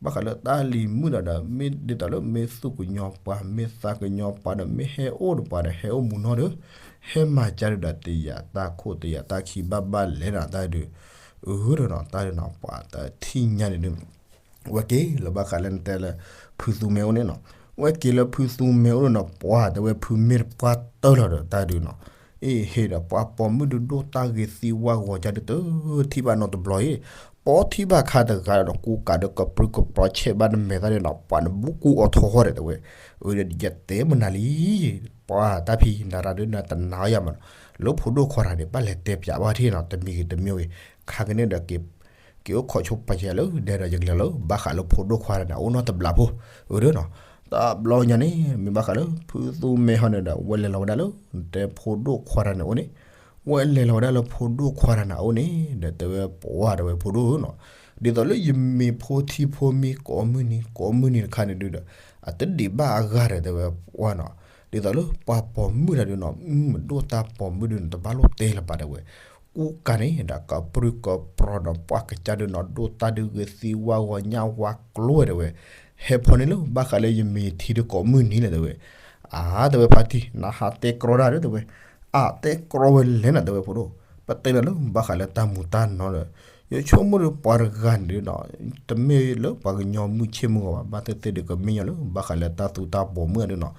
ဘၣ်ဃးလၢတၢ်လံၤမုၣ်ဒီး ဒီးမ့ၢ်ဒ်သိးလၢမ့ၢ်သူၣ်ကညီၤပှၤ မ့ၢ်သးကညီၤပှၤဒီး မ့ၢ်ဟဲအိၣ်ဒီးပှၤဒီး ဟဲအိၣ်မူနီၤဒီး ဟဲမၤကၢ်ဒုးဒီး တယာ်တၢ်ခိၣ်တယာ်တၢ်ခံဘၣ်ဘၣ်လဲၣ်နီၤ တၢ်ဒုး, အၢဒီးနီၤ တၢ်ဒုးနီၤ ပှၤတထံၣ်ညါန့ၣ်ဒုး ဝဲက့ၤလၢဘၣ်ဃးလၢနတဲလၢ ဖုသူမဲအိၣ်န့ၣ်နီၤ, ဝဲက့ၤလၢဖုသူမဲအိၣ်န့ၣ်နီၤ ပှၤတဲဝဲဖုမ့ၢ်တပှၢ်တၢၢ်လီၤဒီး တၢ်ဒုးနီၤ, အ့ဟ့ဒီး ပှၤပိာ်မုၣ်ဒုးဒိၣ်တၢ်ဂ့ၤသံဝါဂီၤကၢ်ဒုး တထံၣ်ဘၣ်နီတဘျီအံၤ, ပိာ်ထံၣ်ဘၣ်ခါတဂၤဒီး ကူကၤဒီးကပြုၢ်ကပြီၤဆဲးဘၣ်နမဲာ်သၣ်န့ၣ်နီၤ ပှၤနဘူးကူအီၤထီၣ်ဃီဒီးတဲဝဲ, အၢဒီး ယတဲမနုၤလံ ပှၤတၢ်ဖံ နရၤဒုးနတနာ်ယၤမးနီၤ, လၢဖိဒိၣ်ခွါတဂၤန့ၣ် ဘၣ်လဲၤတဲပၠးဘၣ်ထံၣ်နီၤ တမံၤဂ့ၤတမံၤဂ့ၤ, ခါကန့ၣ်ဒီး က့ၤအိၣ်ခိးဆိပာ်စၢၤလၢဒဲဒီးယကလဲၤလၢ ဘၣ်ဃးလၢဖိဒိၣ်ခွါတဂၤန့ၣ် အအိၣ်နီတဘျီဖိ, အၢဒီးနီၤ, တဘျီညါန့ၣ် မ့ၢ်ဘၣ်ဃးလၢ ဖုသူမဲဟီန့ၣ်ဒီး ဝဲလဲၤလီၤဝဲဒၣ်လၢ နတဲဖိဒိၣ်ခွါတဂၤန့ၣ်အိၣ်န့ၣ်, ဝဲလဲၤလီၤဝဲဒၣ်လၢဖိဒိၣ်ခွါတဂၤန့ၣ်အအိၣ်န့ၣ် ဒီးတဲဝဲပှၤတဲဝဲဖိဒိၣ်နီၤ, ဒ်သိးလၢယမ့ၤဖိထံဖိမံ ကိးမုၢ်နံၤ ကိးမုၢ်နံၤတခါန့ၣ်ဒုးဒီး အတဒံးဘၣ်အဂၤဒီးတဲဝဲပှၤနီၤ, ဒ်သိးလၢပှၤပိာ်မုၣ်တဂၤဒုးနီၤ မ့ၢ်ဒိၣ်တၢ်ပိာ်မုၣ်ဒုးနီၤ တဘၣ်လိာ်တဲလၢၤဘၣ်တဲဝဲ, ကူကၤန့ၣ်ဒီးကပြုၢ်ကပြီၤဒီးပှၤကစၢ်ဒုးနီၤ ဒိၣ်တၢ်ဒုးဂ့ၤသံဝါဂီၤညၣ်ဝါကျိၤဝဲတဲဝဲ, ဟဲဖီန့ၣ်လၢဘၣ်ဃးလၢယမ့ၤထံဒုးကိးမုၢ်နံၤလဲၣ်တဲဝဲ, အါတဲဝဲဖါတံၢ် နဟးတဲကြီတၢ်ဒုးတဲဝဲ, အါတဲကြီဝဲလဲၣ်နၤတဲဝဲဖိဒိၣ် ပတဲလီၤလၢဘၣ်ဃးလၢတၢ်မူၤတၢ်နီၤဒီး ယဆိကမိၣ်ဒီးပှၤတဂၤန့ၣ်ဒီး တမ့ၢ်လၢပှၤကညီမုၢ်ဆ့ၣ်မုၢ်ဂီၤဘၣ်, ဘၣ်သ့ၣ်သ့ၣ်ဒီးကမ့ၢ်ညီလၢဘၣ်ဃးလၢတၢ်သူတၢ်ပိာ်မုၣ်အဒုးနီၤ,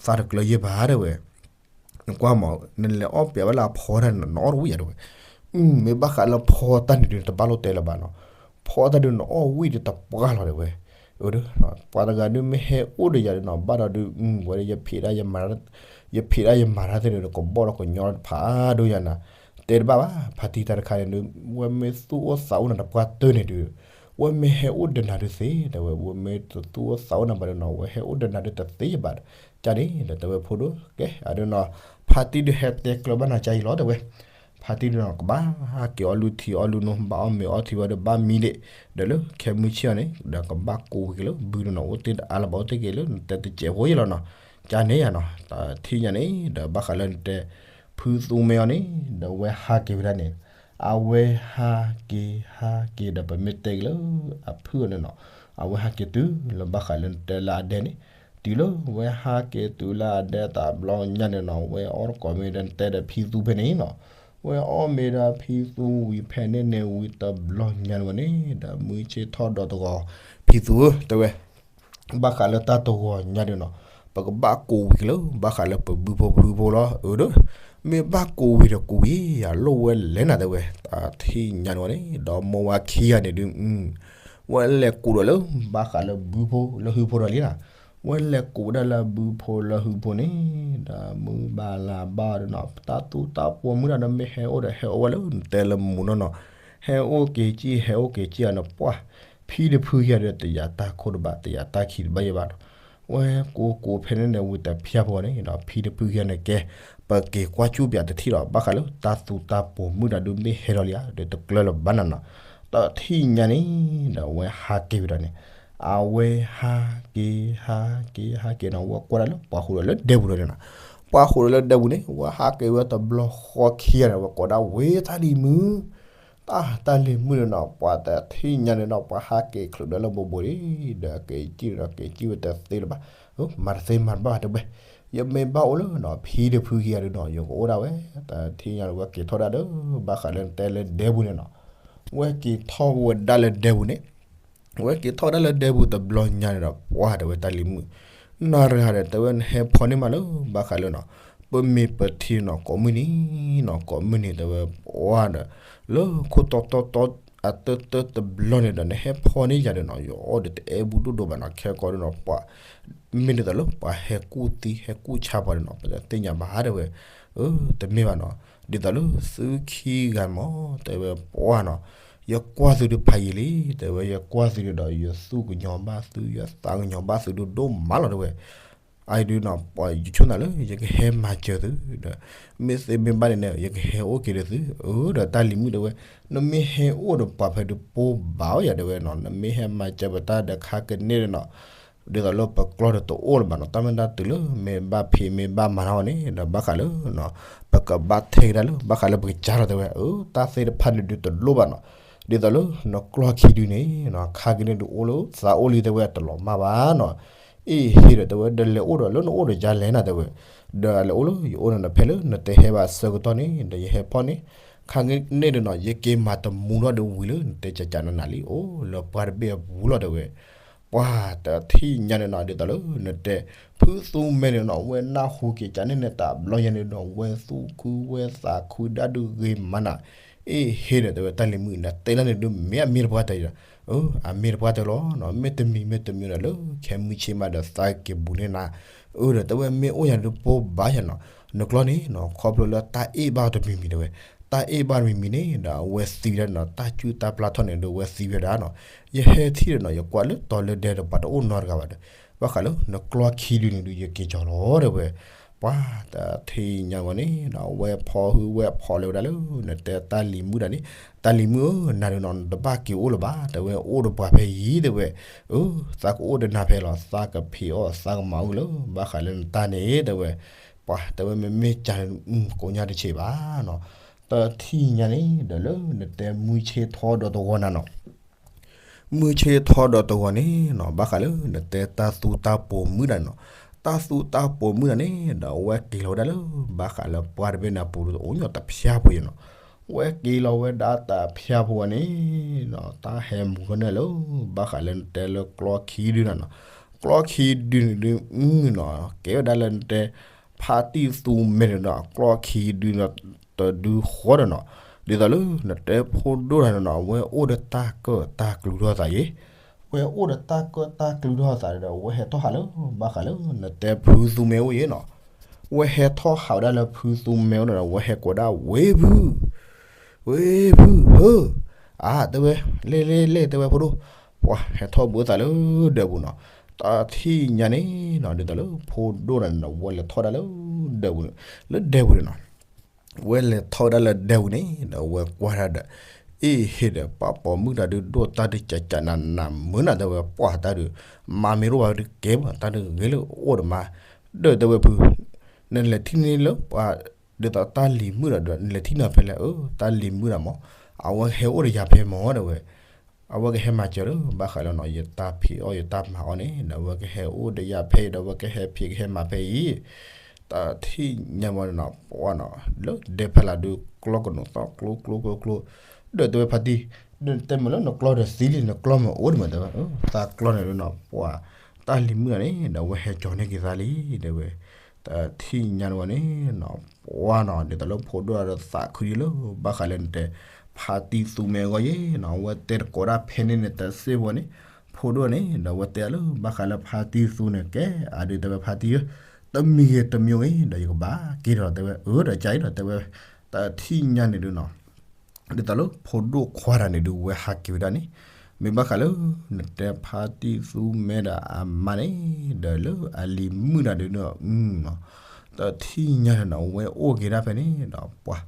သးတကျၢၤယဲၢ်ဘၣ်တဲဝဲ နကွၢ်မး နလဲၤအီၣ်ပျဲဝဲလၢအဖီတၢ်န့ၣ် နအီၣ်တဝံၣ်ယၤတဲဝဲ, မ့ၢ်ဘၣ်ဃးလၢဖီတၢ်န့ၣ်ဒုး တဘၣ်လိၣ်တဲလၢၤဘၣ်နီၤ, ဖီတၢ်ဒုးနအီၣ်ဝံၣ်ဒီးတပှၢ်လီၤတဲဝဲ, ပှၤတဂၤဒုးမ့ၢ်ဟဲအိၣ်ဒီးယၤဒုးနီၤ ဘၣ်ဒီးဒုး ဝဲဒၣ်ယဖံးတၢ် ယဖံးတၢ်ယမၤတၢ်သ့ၣ်န့ၣ်ဒီး ကဘီၣ်ဒီးကညီတဖၣ်ဒိယၤနၤ, တဲတဘၣ်ဘၣ် ဖါတံၢ်တၢ်တခါန့ၣ်ဒုး ဝဲမ့ၢ်သူၣ်အိၣ်သးအိၣ်နၤတပှၢ်တၢၢ်န့ၣ်ဒုး ဝဲမ့ၢ်ဟဲအိၣ်ဒီးနၤဒုးသ့တဲဝဲ, ဝဲမ့ၢ်တသူၣ်အိၣ်သးအိၣ်နၤဘၣ်ဒုးနီၤ ဝဲဟဲအိၣ်ဒီးနၤဒုးတသ့ဘၣ်, ကန့ၣ်ဒီးတဲဝဲဖိဒိၣ်ကဲအဒုးနီၤ, ဖါတံၢ်ဒုးဟဲတဲကျၢၤဘၣ်နၤကါအံၤလီၤတဲဝဲ ဖါတံၢ်ဒုးနီၤ ကဘၣ်ဟးက့ၤအီၣ်လုၢ်ထံအီၣ်လုၢ်နိ ဘၣ်အီၣ်မ့ၤအီထံဝဲဒုးဘၣ်မံဒ့ၣ်, ဒီးလၢခဲမုၢ်ဆ့ၣ်အီၤန့ၣ် ဒီးကဘၣ်ကိးဝံၤက့ၤလၢဘုဒုးနီၤ အိၣ်တ့ၢ်တအါလၢၤဘၣ် အိၣ်တ့ၢ်က့ၤလၢနတဲတစဲးဖိယဲၢ်လီၤနီၤ, ကန့ၣ်ယၤနီၤ တထံၣ်ညါန့ၣ် ဒီးဘၣ်ဃးလၢနတဲ ဖုသူမဲအီၤန့ၣ် ဒီးဝဲဟးက့ၤဝဲဒၣ်န့ၣ်, အဝဲဟးက့ၤဟးက့ၤဒီးပမ့ၢ်တဲက့ၤလၢ အဖုၣ်အီၤန့ၣ်နီၤ, အဝဲဟးက့ၤတုၤလၢဘၣ်ဃးလၢနတဲလၢအဒဲန့ၣ်, တုၤလၢဝဲဟးက့ၤတုၤလၢအဒဲတဘျီညါန့ၣ်နီၤ ဝဲအီၣ်တကိးမ့ၢ်ဒီးနတဲဒီးဖံသူဖဲန့ၣ်နီၤ, ဝဲအီၣ်မ့ၢ်ဒီးဖံသူဝံၤဖဲန့ၣ်န့ၣ်ဝံၤတဘျီညါန့ၣ်ဝဲန့ၣ် ဒီးမုၢ်ဆ့ၣ်ထီၣ်ဒီးတဂီၤ, ဖံသူဧၢ တဲဝဲ ဘၣ်ဃးလၢတၢ်တဂီၤညါဒုးနီၤ, ပကဘၣ်ကိးဝံၤက့ၤလၢ ဘၣ်ဃးလၢပဘုဖိပဟုဖိလီၤ အၢဒီး, မ့ၢ်ဘၣ်ကိးဝံၤဒီးကိးဝံၤ ယလိၣ်ဝဲလဲၣ်နၤတဲဝဲ, တထံၣ်ညါန့ၣ်ဝဲန့ၣ် ဒီးမိၢ်ဝၤခံဂၤန့ၣ်ဒုး ဝဲလဲၤကိးဒီးလၢ ဘၣ်ဃးလၢဘုဖိလၢဟုဖိဒီးလံနီၤ, ဝဲလဲၤကိးဝဲဒၣ်လၢဘုဖိလၢဟုဖိန့ၣ်, ဒီးမုၢ်ဘၣ်လါဘၣ်ဒီးနီၤ တၢ်သူတၢ်ပိာ်မုၣ်တၢ်ဒီးမ့ၢ်ဟဲအိၣ်ဒီးဟဲအိၣ်ဝဲလၢနတဲလၢမူနီၢ်နီၤ, ဟဲအိၣ်က့ၤကံၣ် ဟဲအိၣ်က့ၤကံၣ်အီၤန့ၣ် ပှၢ် ဖံတဖုခံဂၤဒီးတယာ်တၢ်ခိၣ်တဘၣ် တယာ်တၢ်ခံးတဘၣ်ယဲၢ်ဘၣ်ဒီး, ဝဲကိးကိးဖဲန့ၣ်န့ၣ်ဝံၤတဖၠၣ်ဖိန့ၣ်ဒီး ဖံတဖုခံဂၤန့ၣ်ကဲ, ပက့ၤကွၢ်ကၠူၣ်ပၠးတထံၣ်ဒီး ဘၣ်ဃးလၢတၢ်သူတၢ်ပိာ်မုၣ်တၢ်ဒုးမ့ၢ်ဟဲဒီးလံဧါ ဒီးတကျၢၤလၢၤဘၣ်နၤနီၤ, တထံၣ်ညါန့ၣ် ဒီးဝဲဟးက့ၤဝဲဒၣ်န့ၣ်, အဝဲဟးက့ၤဟးက့ၤဟးက့ၤနီၤ ဝဲကွၢ်ဒၣ်လၢပှၤဃိာ်ဒီးလၢဒဲပူၤဒီးန့ၣ်နီၤ, ပှၤဃိာ်ဒီးလၢဒဲပူၤန့ၣ် ဝဲဟးက့ၤဝဲတဘျီဃီခံဂၤန့ၣ် ဝဲကိးဒၣ်ဝဲတၢ်လံၤမုၣ် တၢ်တၢ်လံၤမုၣ်န့ၣ်နီၤ ပှၤတထံၣ်ညါန့ၣ်နီၤ ပှၤဟးက့ၤချုးဒီးလၢဘိးဘိးလံ, ဒီးက့ၤကံၣ်ဒီးက့ၤကံၣ်ဝဲတသ့လၢၤဘၣ်, မၤတသ့မၤတဘၣ်ဘၣ်တဲဝဲ, ယမ့ၢ်ဘၣ်အိၣ်လၢနီၤ ဖံတဖုခံဂၤဒီးနီၤ ယကအိၣ်ဒၣ်ဝဲ, တထံၣ်ညါန့ၣ်ဝဲက့ၤထီၣ်ဒၣ်ဒီး ဘၣ်ဃးလၢနတဲလၢဒဲပူၤန့ၣ်နီၤ, ဝဲက့ၤထီၣ်ဝဲဒၣ်လၢဒဲပူၤန့ၣ် ဝဲက့ၤထီၣ်ဝဲဒၣ်လၢဒဲပူၤတဘျီညါန့ၣ်ဒီး ပှၤတဲဝဲတၢ်လံၤမုၣ်, နၤတဂၤဒီး တဲဝဲနဟဲဖီန့ၢ်မးလၢ ဘၣ်ဃးလၢနီၤ, ပမ့ၢ်ပထံၣ်နီၤ ကိးမုၢ်နံၤနီၤ ကိးမုၢ်နံၤတဲဝဲ ပှၤဒီး လၢခိၣ်တီတီတီ အတၢတၢတဘျီန့ၣ်ဒီး နဟဲဖီန့ၢ်ယၤဒီးနီၤ ယအီၣ်ဒီးတအဲၣ်ဘူးဒိၣ်ဒိၣ်ဘၣ်နီၤ ခဲကီးဒီးနီၤ ပှၤ မ့ၢ်ဒ်သိးလၢပှၤဟဲကူၣ်သံ ဟဲကူၣ်ဆါပှၤဒီးနီၤ ပတသ့ၣ်ညါဘၣ်တဲဝဲ, အၢ တမ့ၢ်ဘၣ်နီၤ, ဒ်သိးလၢသုခံဂၤမး တဲဝဲပှၤနီၤ, ယကွၢ်သုဒုးဖးယံာ်လံ တဲဝဲ ယကွၢ်သုဒုးဒီး ယသူၣ်ကညီၤဘၣ်သု ယသးကညီၤဘၣ်သုဒုးဒိၣ်မးလီၤတဲဝဲ, အအံၤဒုးနီၤ ပှၤယဆိကမိၣ်လၢ ယကဟဲမၤစၢၤသုဒီး မ့ၢ်သ့မ့ၢ်ဘၣ်န့ၣ်န့ၣ် ယကဟဲအိၣ်က့ၤဒီးသု အၢ ဒီးတၢ်လံၤမုၣ်တဲဝဲ, နမ့ၢ်ဟဲအိၣ်ဒီးပှၤဖဲဒုးပိၢ်ဘၣ်အီၤယၤတဲဝဲနီၤ နမ့ၢ်ဟဲမၤစၢၤပတၢ်ဒီးခါကန့ၢ်ဒီးနီၤ ဒ်သိးလၢပကျီၢ်ဒီးတအိၣ်လၢၤဘၣ်နီၤ တၢ်မ့ၢ်တၢ်တုၤလၢ မ့ၢ်ဘၣ်ဖံးမ့ၢ်ဘၣ်မၤထီၣ်န့ၣ် ဒီးဘၣ်ဃးလၢ ပကဘၣ်ထဲကဒါလၢ ဘၣ်ဃးလၢပကစၢ်လီၤတဲဝဲ အၢ တၢ်သ့ၣ်တဖၣ်န့ၣ်ဒုးတလိၣ်ဘၣ်နီၤ, ဒ်သိးလၢနကျီၢ်ခံဒုန့ၣ် ခါကန့ၢ်ဒုးအိၣ်လၢသးအိၣ်လံတဲဝဲတလီၤမၢ်ဘၣ်နီၤ, အ့ၣ်ဟ့ၣ်ဒီးတဲဝဲ ဒီးလဲၤအိၣ်ဒီးလၢနအိၣ်ဒီးယၤလဲၣ်နၤတဲဝဲ, ဒီးလဲၤအိၣ်လၢယအိၣ်န့ၣ် ဖဲလၢနတဲဟဲဘၣ်ဆၢကတီၢ်န့ၣ် ဒီးယဟဲဖီၣ်န့ၣ် ခါကန့ၢ်ဒုးနီၤ ယက့ၤမၤတမူထီၣ်ဒုးဝံၤလၢနတဲကကနနၤလံ အိၣ်လၢပှၤတဘ့ၣ်အပူၤလီၤတဲဝဲ ပှၤတထံၣ်ညါန့ၣ်နီၤ ဒ်သိးလၢနတဲ ဖုသူမဲန့ၣ်နီၤ ဝဲနၢ်ဟူက့ၤကန့ၢ်န့ၣ်တဘျီယဲန့ၣ်ဒီး ဝဲသူၣ်ခုဝဲသးခုဒၣ်ဒုးဂ့ၤမးနၤ, အ့ၣ်ဟ့ၣ်ဒီးတဲဝဲတၢ်လံၤမုၣ် နတဲလၢန့ၣ်ဒုးမ့ၢ်အမ့ၢ်တပှၢ်တၢၢ်ဒီး, အၢ အမ့ၢ်တပှၢ်တၢၢ်လီၤနီၤ မ့တမံၤမ့တမံၤဒီးလၢခဲမုၢ်ဆ့ၣ်မးဒီးသးက့ၤဘူးန့ၢ်နၤ, အၢဒီးတဲဝဲမ့ၢ်အိၣ်ယၤဒုးပိၢ်ဘၣ်ယၤနီၤ, နကျီၢ်န့ၣ်နီၤ ခီဖျိလၢတၢ်အ့ၣ်ဘၣ်အီၤတမံၤမံၤတဲဝဲ, တၢ်အ့ၣ်ဘၣ်တမံၤမံၤန့ၣ်ဒီး အဝဲသံဝဲဒၣ်နီၤ တၢ်ကူၣ်တၢ်ပျၢ်ထီၣ်န့ၣ်ဒီးအဝဲသံဝဲဒၣ်နီၤ, ယဟဲထံၣ်ဒီးနီၤ ယကွၢ်လၢတီၤလၢဒဲဒီးပှၤတအိၣ်နီတဂၤဘၣ်ဒီး, ဘၣ်ဃးလၢနကျီၢ်ခံဒုန့ၣ်ဒုးယက့ၤကီၤလီၤတဲဝဲ, ပှၤတထံၣ်ညါဝဲန့ၣ်ဒီး အဝဲဖီၣ်ဟုဝဲဖီၣ်လၢၤဝဲဒၣ်လၢ နတဲတၢ်လံၤမုၣ်ဒၣ်န့ၣ်, တၢ်လံၤမုၣ်ဧၢ နၤဒုးနီၤ နတဘၣ်က့ၤအိၣ်လၢၤဘၣ် တဲဝဲအိၣ်ဒီးပှၤဖဲအံၤတဲဝဲ, အၢ သးကအိၣ်ဒီးနၤဖဲလီၤ သးကဖံးအီၣ်သးကမၤအီၣ်လၢ ဘၣ်ဃးလၢနတၢ်န့ၣ်တဲဝဲ, ပှၤတဲဝဲမ့မ့ၢ်ကန့ၣ် ကိးညါတဆံးဘၣ်နီၤ, တထံၣ်ညါန့ၣ်ဒီးလၢနတဲမုၢ်ဆ့ၣ်ထီဒီးတဂီၤနၤနီၤ မုၢ်ဆ့ၣ်ထီဒီးတဂီၤန့ၣ်နီၤ ဘၣ်ဃးလၢနတဲတၢ်သူတၢ်ပိာ်မုၣ်ဒၣ်နီၤ, တၢ်သူတၢ်ပိာ်မုၣ်ဒၣ်န့ၣ်ဒီး အဝဲက့ၤလီၤဝဲဒၣ်လၢ ဘၣ်ဃးလၢပှၢ်တဘ့ၣ်န့ၣ်အပူၤဒီး အိၣ်ညီတဖၠၣ်ဖိယဲနီၤ, ဝဲက့ၤလီၤဝဲဒၣ်တၢ်ဖၠၣ်ဖိဝဲန့ၣ်နီၤ တၢ်ဟဲမုၢ်ကန့ၣ်လၢ ဘၣ်ဃးလၢနတဲလၢကျီခံဒုနီၤနီၤ, ကျီခံဒုန့ၣ်ဒု မုၢ်နီၤ ကဲဝဲဒၣ်လၢနတဲ ဖါတံၢ်သူမဲန့ၣ်ဒီး ကျီခံဒုနီၤ တဒုဃီဒီးနီၤ, ဒ်သိးလၢနတဲဖိဒိၣ်တဂၤန့ၣ်နီၤ အဝဲအိၣ်ဒီးတၢ်ကၢၣ်တၢ်ကျူထီၣ်သးယဲ, ဝဲအိၣ်ဒီးတၢ်ကၢၣ်တၢ်ကျူထီၣ်သးဒီး အဝဲဟဲထီၣ်ဟးလၢ ဘၣ်ဃးလၢ နတဲဖုသူမဲအိၣ်ယဲနီၤ ဝဲဟဲထီၣ်ဟးဝဲဒၣ်လၢဖုသူမဲအိၣ်ဒီး ဝဲဟဲကိးဒၣ်ဝ့ၢ်ဖု, ဝ့ၢ်ဖုဧၢ, အါ တဲဝဲ, လဲၣ်လဲၣ်လဲၣ် တဲဝဲဖိဒိၣ်, ပှၤဟဲထီၣ်ဘၢသးလၢဒၢးပူၤနီၤ, တၢ်ထံၣ်ညါန့ၣ်နီၤ ဒ်သိးလၢဖိဒိၣ်န့ၣ်နီၤ ဝဲလဲၤထီၣ်ဒၣ်လၢဒၢးပူၤန့ၣ်, လၢဒဲပူၤန့ၣ်နီၤ ဝဲလဲၤထီၣ်ဝဲဒၣ်လၢဒဲပူၤန့ၣ်ဒီး ဝဲကွၢ်တၢ်ဒီး, အ့ၣ် ဟ့ၣ်ဒီး ပှၤပိာ်မုၣ်တၢ်ဒုးဒိၣ်တၢ်ဒုးကၠးကၠးနးနးမုာ်နၤ တဲဝဲ ပှၤတၢ်ဒုး, မၤမ့ၢ်တအိၣ်ဘၣ်ဒုးကဲမး တၢ်ဒုးဂ့ၤလၢအိၣ်ဒီးမါ, ဒီးတဲဝဲဖု, နလဲၤထံၣ်န့ၣ်လၢပှၤ, ဒ်သိးတၢ်လံၤမုၣ်ဒီး နလဲၤထံၣ်နီၤဖဲလဲၣ်, အၢ တၢ်လံၤမုၣ်ဒၣ်မး, အဝဲကဟဲအိၣ်ဒီးယၤဖဲမး တဲဝဲ အဝဲကဟဲမၤစၢၤလၢ ဘၣ်ဃးလၢနီၤ ယတၢ်ဖံးအီၣ်ယတၢ်မၤအီၣ်န့ၣ် ဒီးအဝဲကဟဲအိၣ်ဒီးယၤဖဲအံၤဒီး အဝဲကဟဲဖံးကဟဲမၤဖဲအံၤ, တၢ်ထံၣ်ညါမးနီၤ ပှၤနီၤ လၢဒဲဖဲလၢဒုးကျီကနိးသီၣ်ကျိကျိကျိကျိ, ဒီးတဲဝဲဖါတံၢ်, ဒီးတဲမ့ၢ်လၢနကျီဒီးသံလံ နကျီမ့ၢ်အိၣ်ဒံးမး တဲဝဲ, သးကျီန့ၣ်ဒုးနီၤ ပှၤ, တၢ်လံၤမုၣ်ဒၣ်န့ၣ် ဒီးအဝဲဟဲကၠီၤန့ၢ်က့ၤသးလံ တဲဝဲ, တၢ်ထံၣ်ညါန့ၣ်ဝဲန့ၣ်နီၤ ပှၤနီၤ ဒ်သိးလၢဖိဒိၣ်ဒီးသးခုဒံးလၢ ဘၣ်ဃးလၢနတဲ ဖါတံၢ်သူမဲအဂီၢ်ယဲနီၤ အဝဲတဲတကိးဒၣ်ဖဲန့ၣ်န့ၣ် တၢ်စ့ၢ်ဝဲန့ၣ်, ဖိဒိၣ်န့ၣ် ဒီးအဝဲတဲလၢ ဘၣ်ဃးလၢဖါတံၢ်သူန့ၣ် ကဲအဒုးတဲဝဲဖါတံၢ်ဧၢ, တမံၤဂ့ၤတမံၤဂ့ၤ ဒီးယကဘၣ်က့ၤဒီးတဲဝဲ အၢ ဒီးကၢ်အံၤဒီးတဲဝဲ, တၢ်ထံၣ်ညါန့ၣ်ဒုးနီၤ ဒ်သိးလၢဖိဒိၣ်ခွါတဂၤန့ၣ်ဒုး ဝဲဟးက့ၤဝဲဒၣ်န့ၣ်, မ့ၢ်ဘၣ်ဃးလၢ နတဲဖါတံၢ်သူမဲဒီးအမါန့ၣ်, ဒီးလၢအလံၤမုၣ်တဂၤဒုးနီၤ, တၢ်ထံၣ်ညါန့ၣ်နီၤ ဝဲအိၣ်က့ၤဒၣ်ဖဲန့ၣ်ဒီးပှၤ,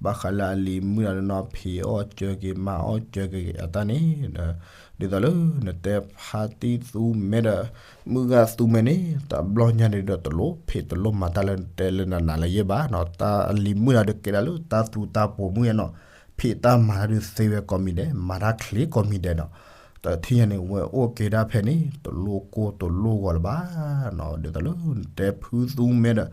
ဘၣ်ဃးလၢအလံၤမုၣ်တဂၤဒုးနီၤ ဖံးအီၣ်စၢၤက့ၤမၤအီၣ်စၢၤက့ၤအတၢ်န့ၣ်ဒီး, ဒ်သိးလၢ နတဲဖါတံၢ်သူမဲဒီး မုၢ်ဂၤသူမဲန့ၣ် တဘျီညါန့ၣ်ဒီးတလိၣ်ဖံးတလိၣ်မၤတၢ်လၢနတဲလၢနနၤလၢယဲဘၣ်နီၤ, တၢ်အလံၤမုၣ်တဂၤဒုးကဲဒၣ်လၢတၢ်သူတၢ်ပိာ်မုၣ်ယဲနီၤ, ဖံးတၢ်မၤတၢ်ဒုးသ့ဝဲကိးမံၤဒဲး မၤတၢ်ချ့ကိးမံၤဒဲးနီၤ, တၢ်ထံၣ်ညါန့ၣ် ဝဲအိၣ်က့ၤဒၣ်ဖဲန့ၣ် တလိၣ်ကိၢ်တလိၣ်ဂီၤလၢၤဘၣ်နီၤ, ဒ်သိးလၢ နတဲဖုသူမဲဒီး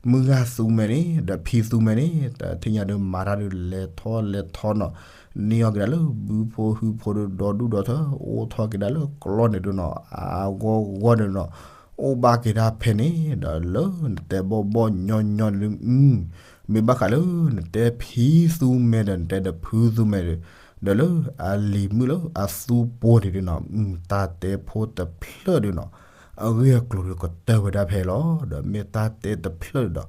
မုၢ်ဂၤသူမဲန့ၣ် ဒီးဖံသူမဲန့ၣ် တၢ်ထံၣ်ညါဒုး မၤတၢ်ဒုးလဲၤထီၣ်လဲၤထီနီၤ, န့ၢ်အီၣ်က့ၤဒၣ်လၢဘုဖိဟုဖိဒုးဒီဒူၣ်ဒီထၢ အိၣ်ထီၣ်က့ၤဒၣ်လၢကျီန့ၣ်ဒုးနီၤ အဂီၢ်ဂီၢ်န့ၣ်နီၤ, အိၣ်ဘၣ်က့ၤဒၣ်ဖဲန့ၣ် ဒီးလၢနတဲဘီၣ်ဘီၣ်ညီညီန့ၣ်ဒုး မ့ၢ်ဘၣ်ဃးလၢ နတဲဖံသူမဲဒီး နတဲဒီးဖုသူမဲဒီး, ဒီးလၢအလံၤမုၣ်လၢအသူပိာ်န့ၣ်ဒုးနီၤ တၢ်တဲဖိတဖျၢၣ်ဒုးနီၤ, အဂ့ၢ်အကျိၤဒုးကတၢၢ်ဝဲဒၣ်ဖဲလီၤ. ဒီးမ့ၢ်တၢ်တဲတဖျၢၣ်ဒီး,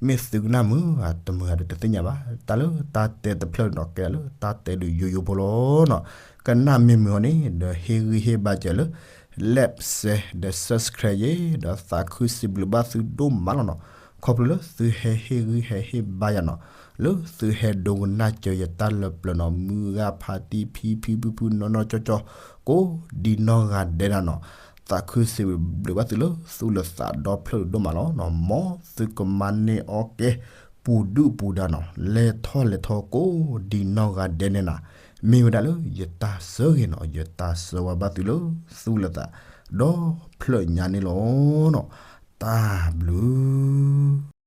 မ့ၢ်သုကနၣ်မုာ်ဧါတမုာ်ဧါဒီးတသ့ၣ်ညါဘၣ်. တၢ်လၢတၢ်တဲတဖျၢၣ်ဒီး ကဲလၢတၢ်တဲဒုးယိယိဖိလီၤနီၤ. ကနၣ်မ့ၢ်မုာ်အီၤန့ၣ် ဒီးဟ့ၣ်ဂံၢ်ဟ့ၣ်ဘါစၢၤလၢ like share ဒီး subscribe ယဲ, ဒီးသးခုစံးဘျုးဘၣ်သုဒိၣ်မးလီၤနီၤ. ခီဖျိလၢသုဟဲဟ့ၣ်ဂံၢ်ဟဲဟ့ၣ်ဘါယၤနီၤ, လၢသုဟဲဒိကနၣ်စၢၤယတၢ်လၢပျၢၤနီၤ, မုၢ်ဂၤဖါတံၢ်ဖံဖံဖုဖုနီၢ်နီၢ်ကၠီကၠီ ကိးဒံနီၢ်ဂၤဒဲးဒၣ်နီၤ, သးခုစံးဘျုးဘၣ်သုလၢ သူၣ်လၢသးဒီဖျၢၣ်ဒိၣ်မးလီၤနီၤ. မ်သုကမၤန့ၢ်အီၣ်ကဲ ပူၤဒုၣ်ပူၤဒါနီၤ, လဲၤထီၣ်လဲၤထီကိးဒံနီၢ်ဂၤဒဲးန့ၣ်နီၤ, မ့ၢ်ဝဲဒၣ်လၢယတၢ်ဆၢဂ့ၤနီၤ, ယတၢ်ဆၢဝါဘၣ်သုလၢ သူၣ်လၢသးဒီဖျၢၣ်ညါန့ၣ်လီၤနီၤ. တၢ်ဘျုး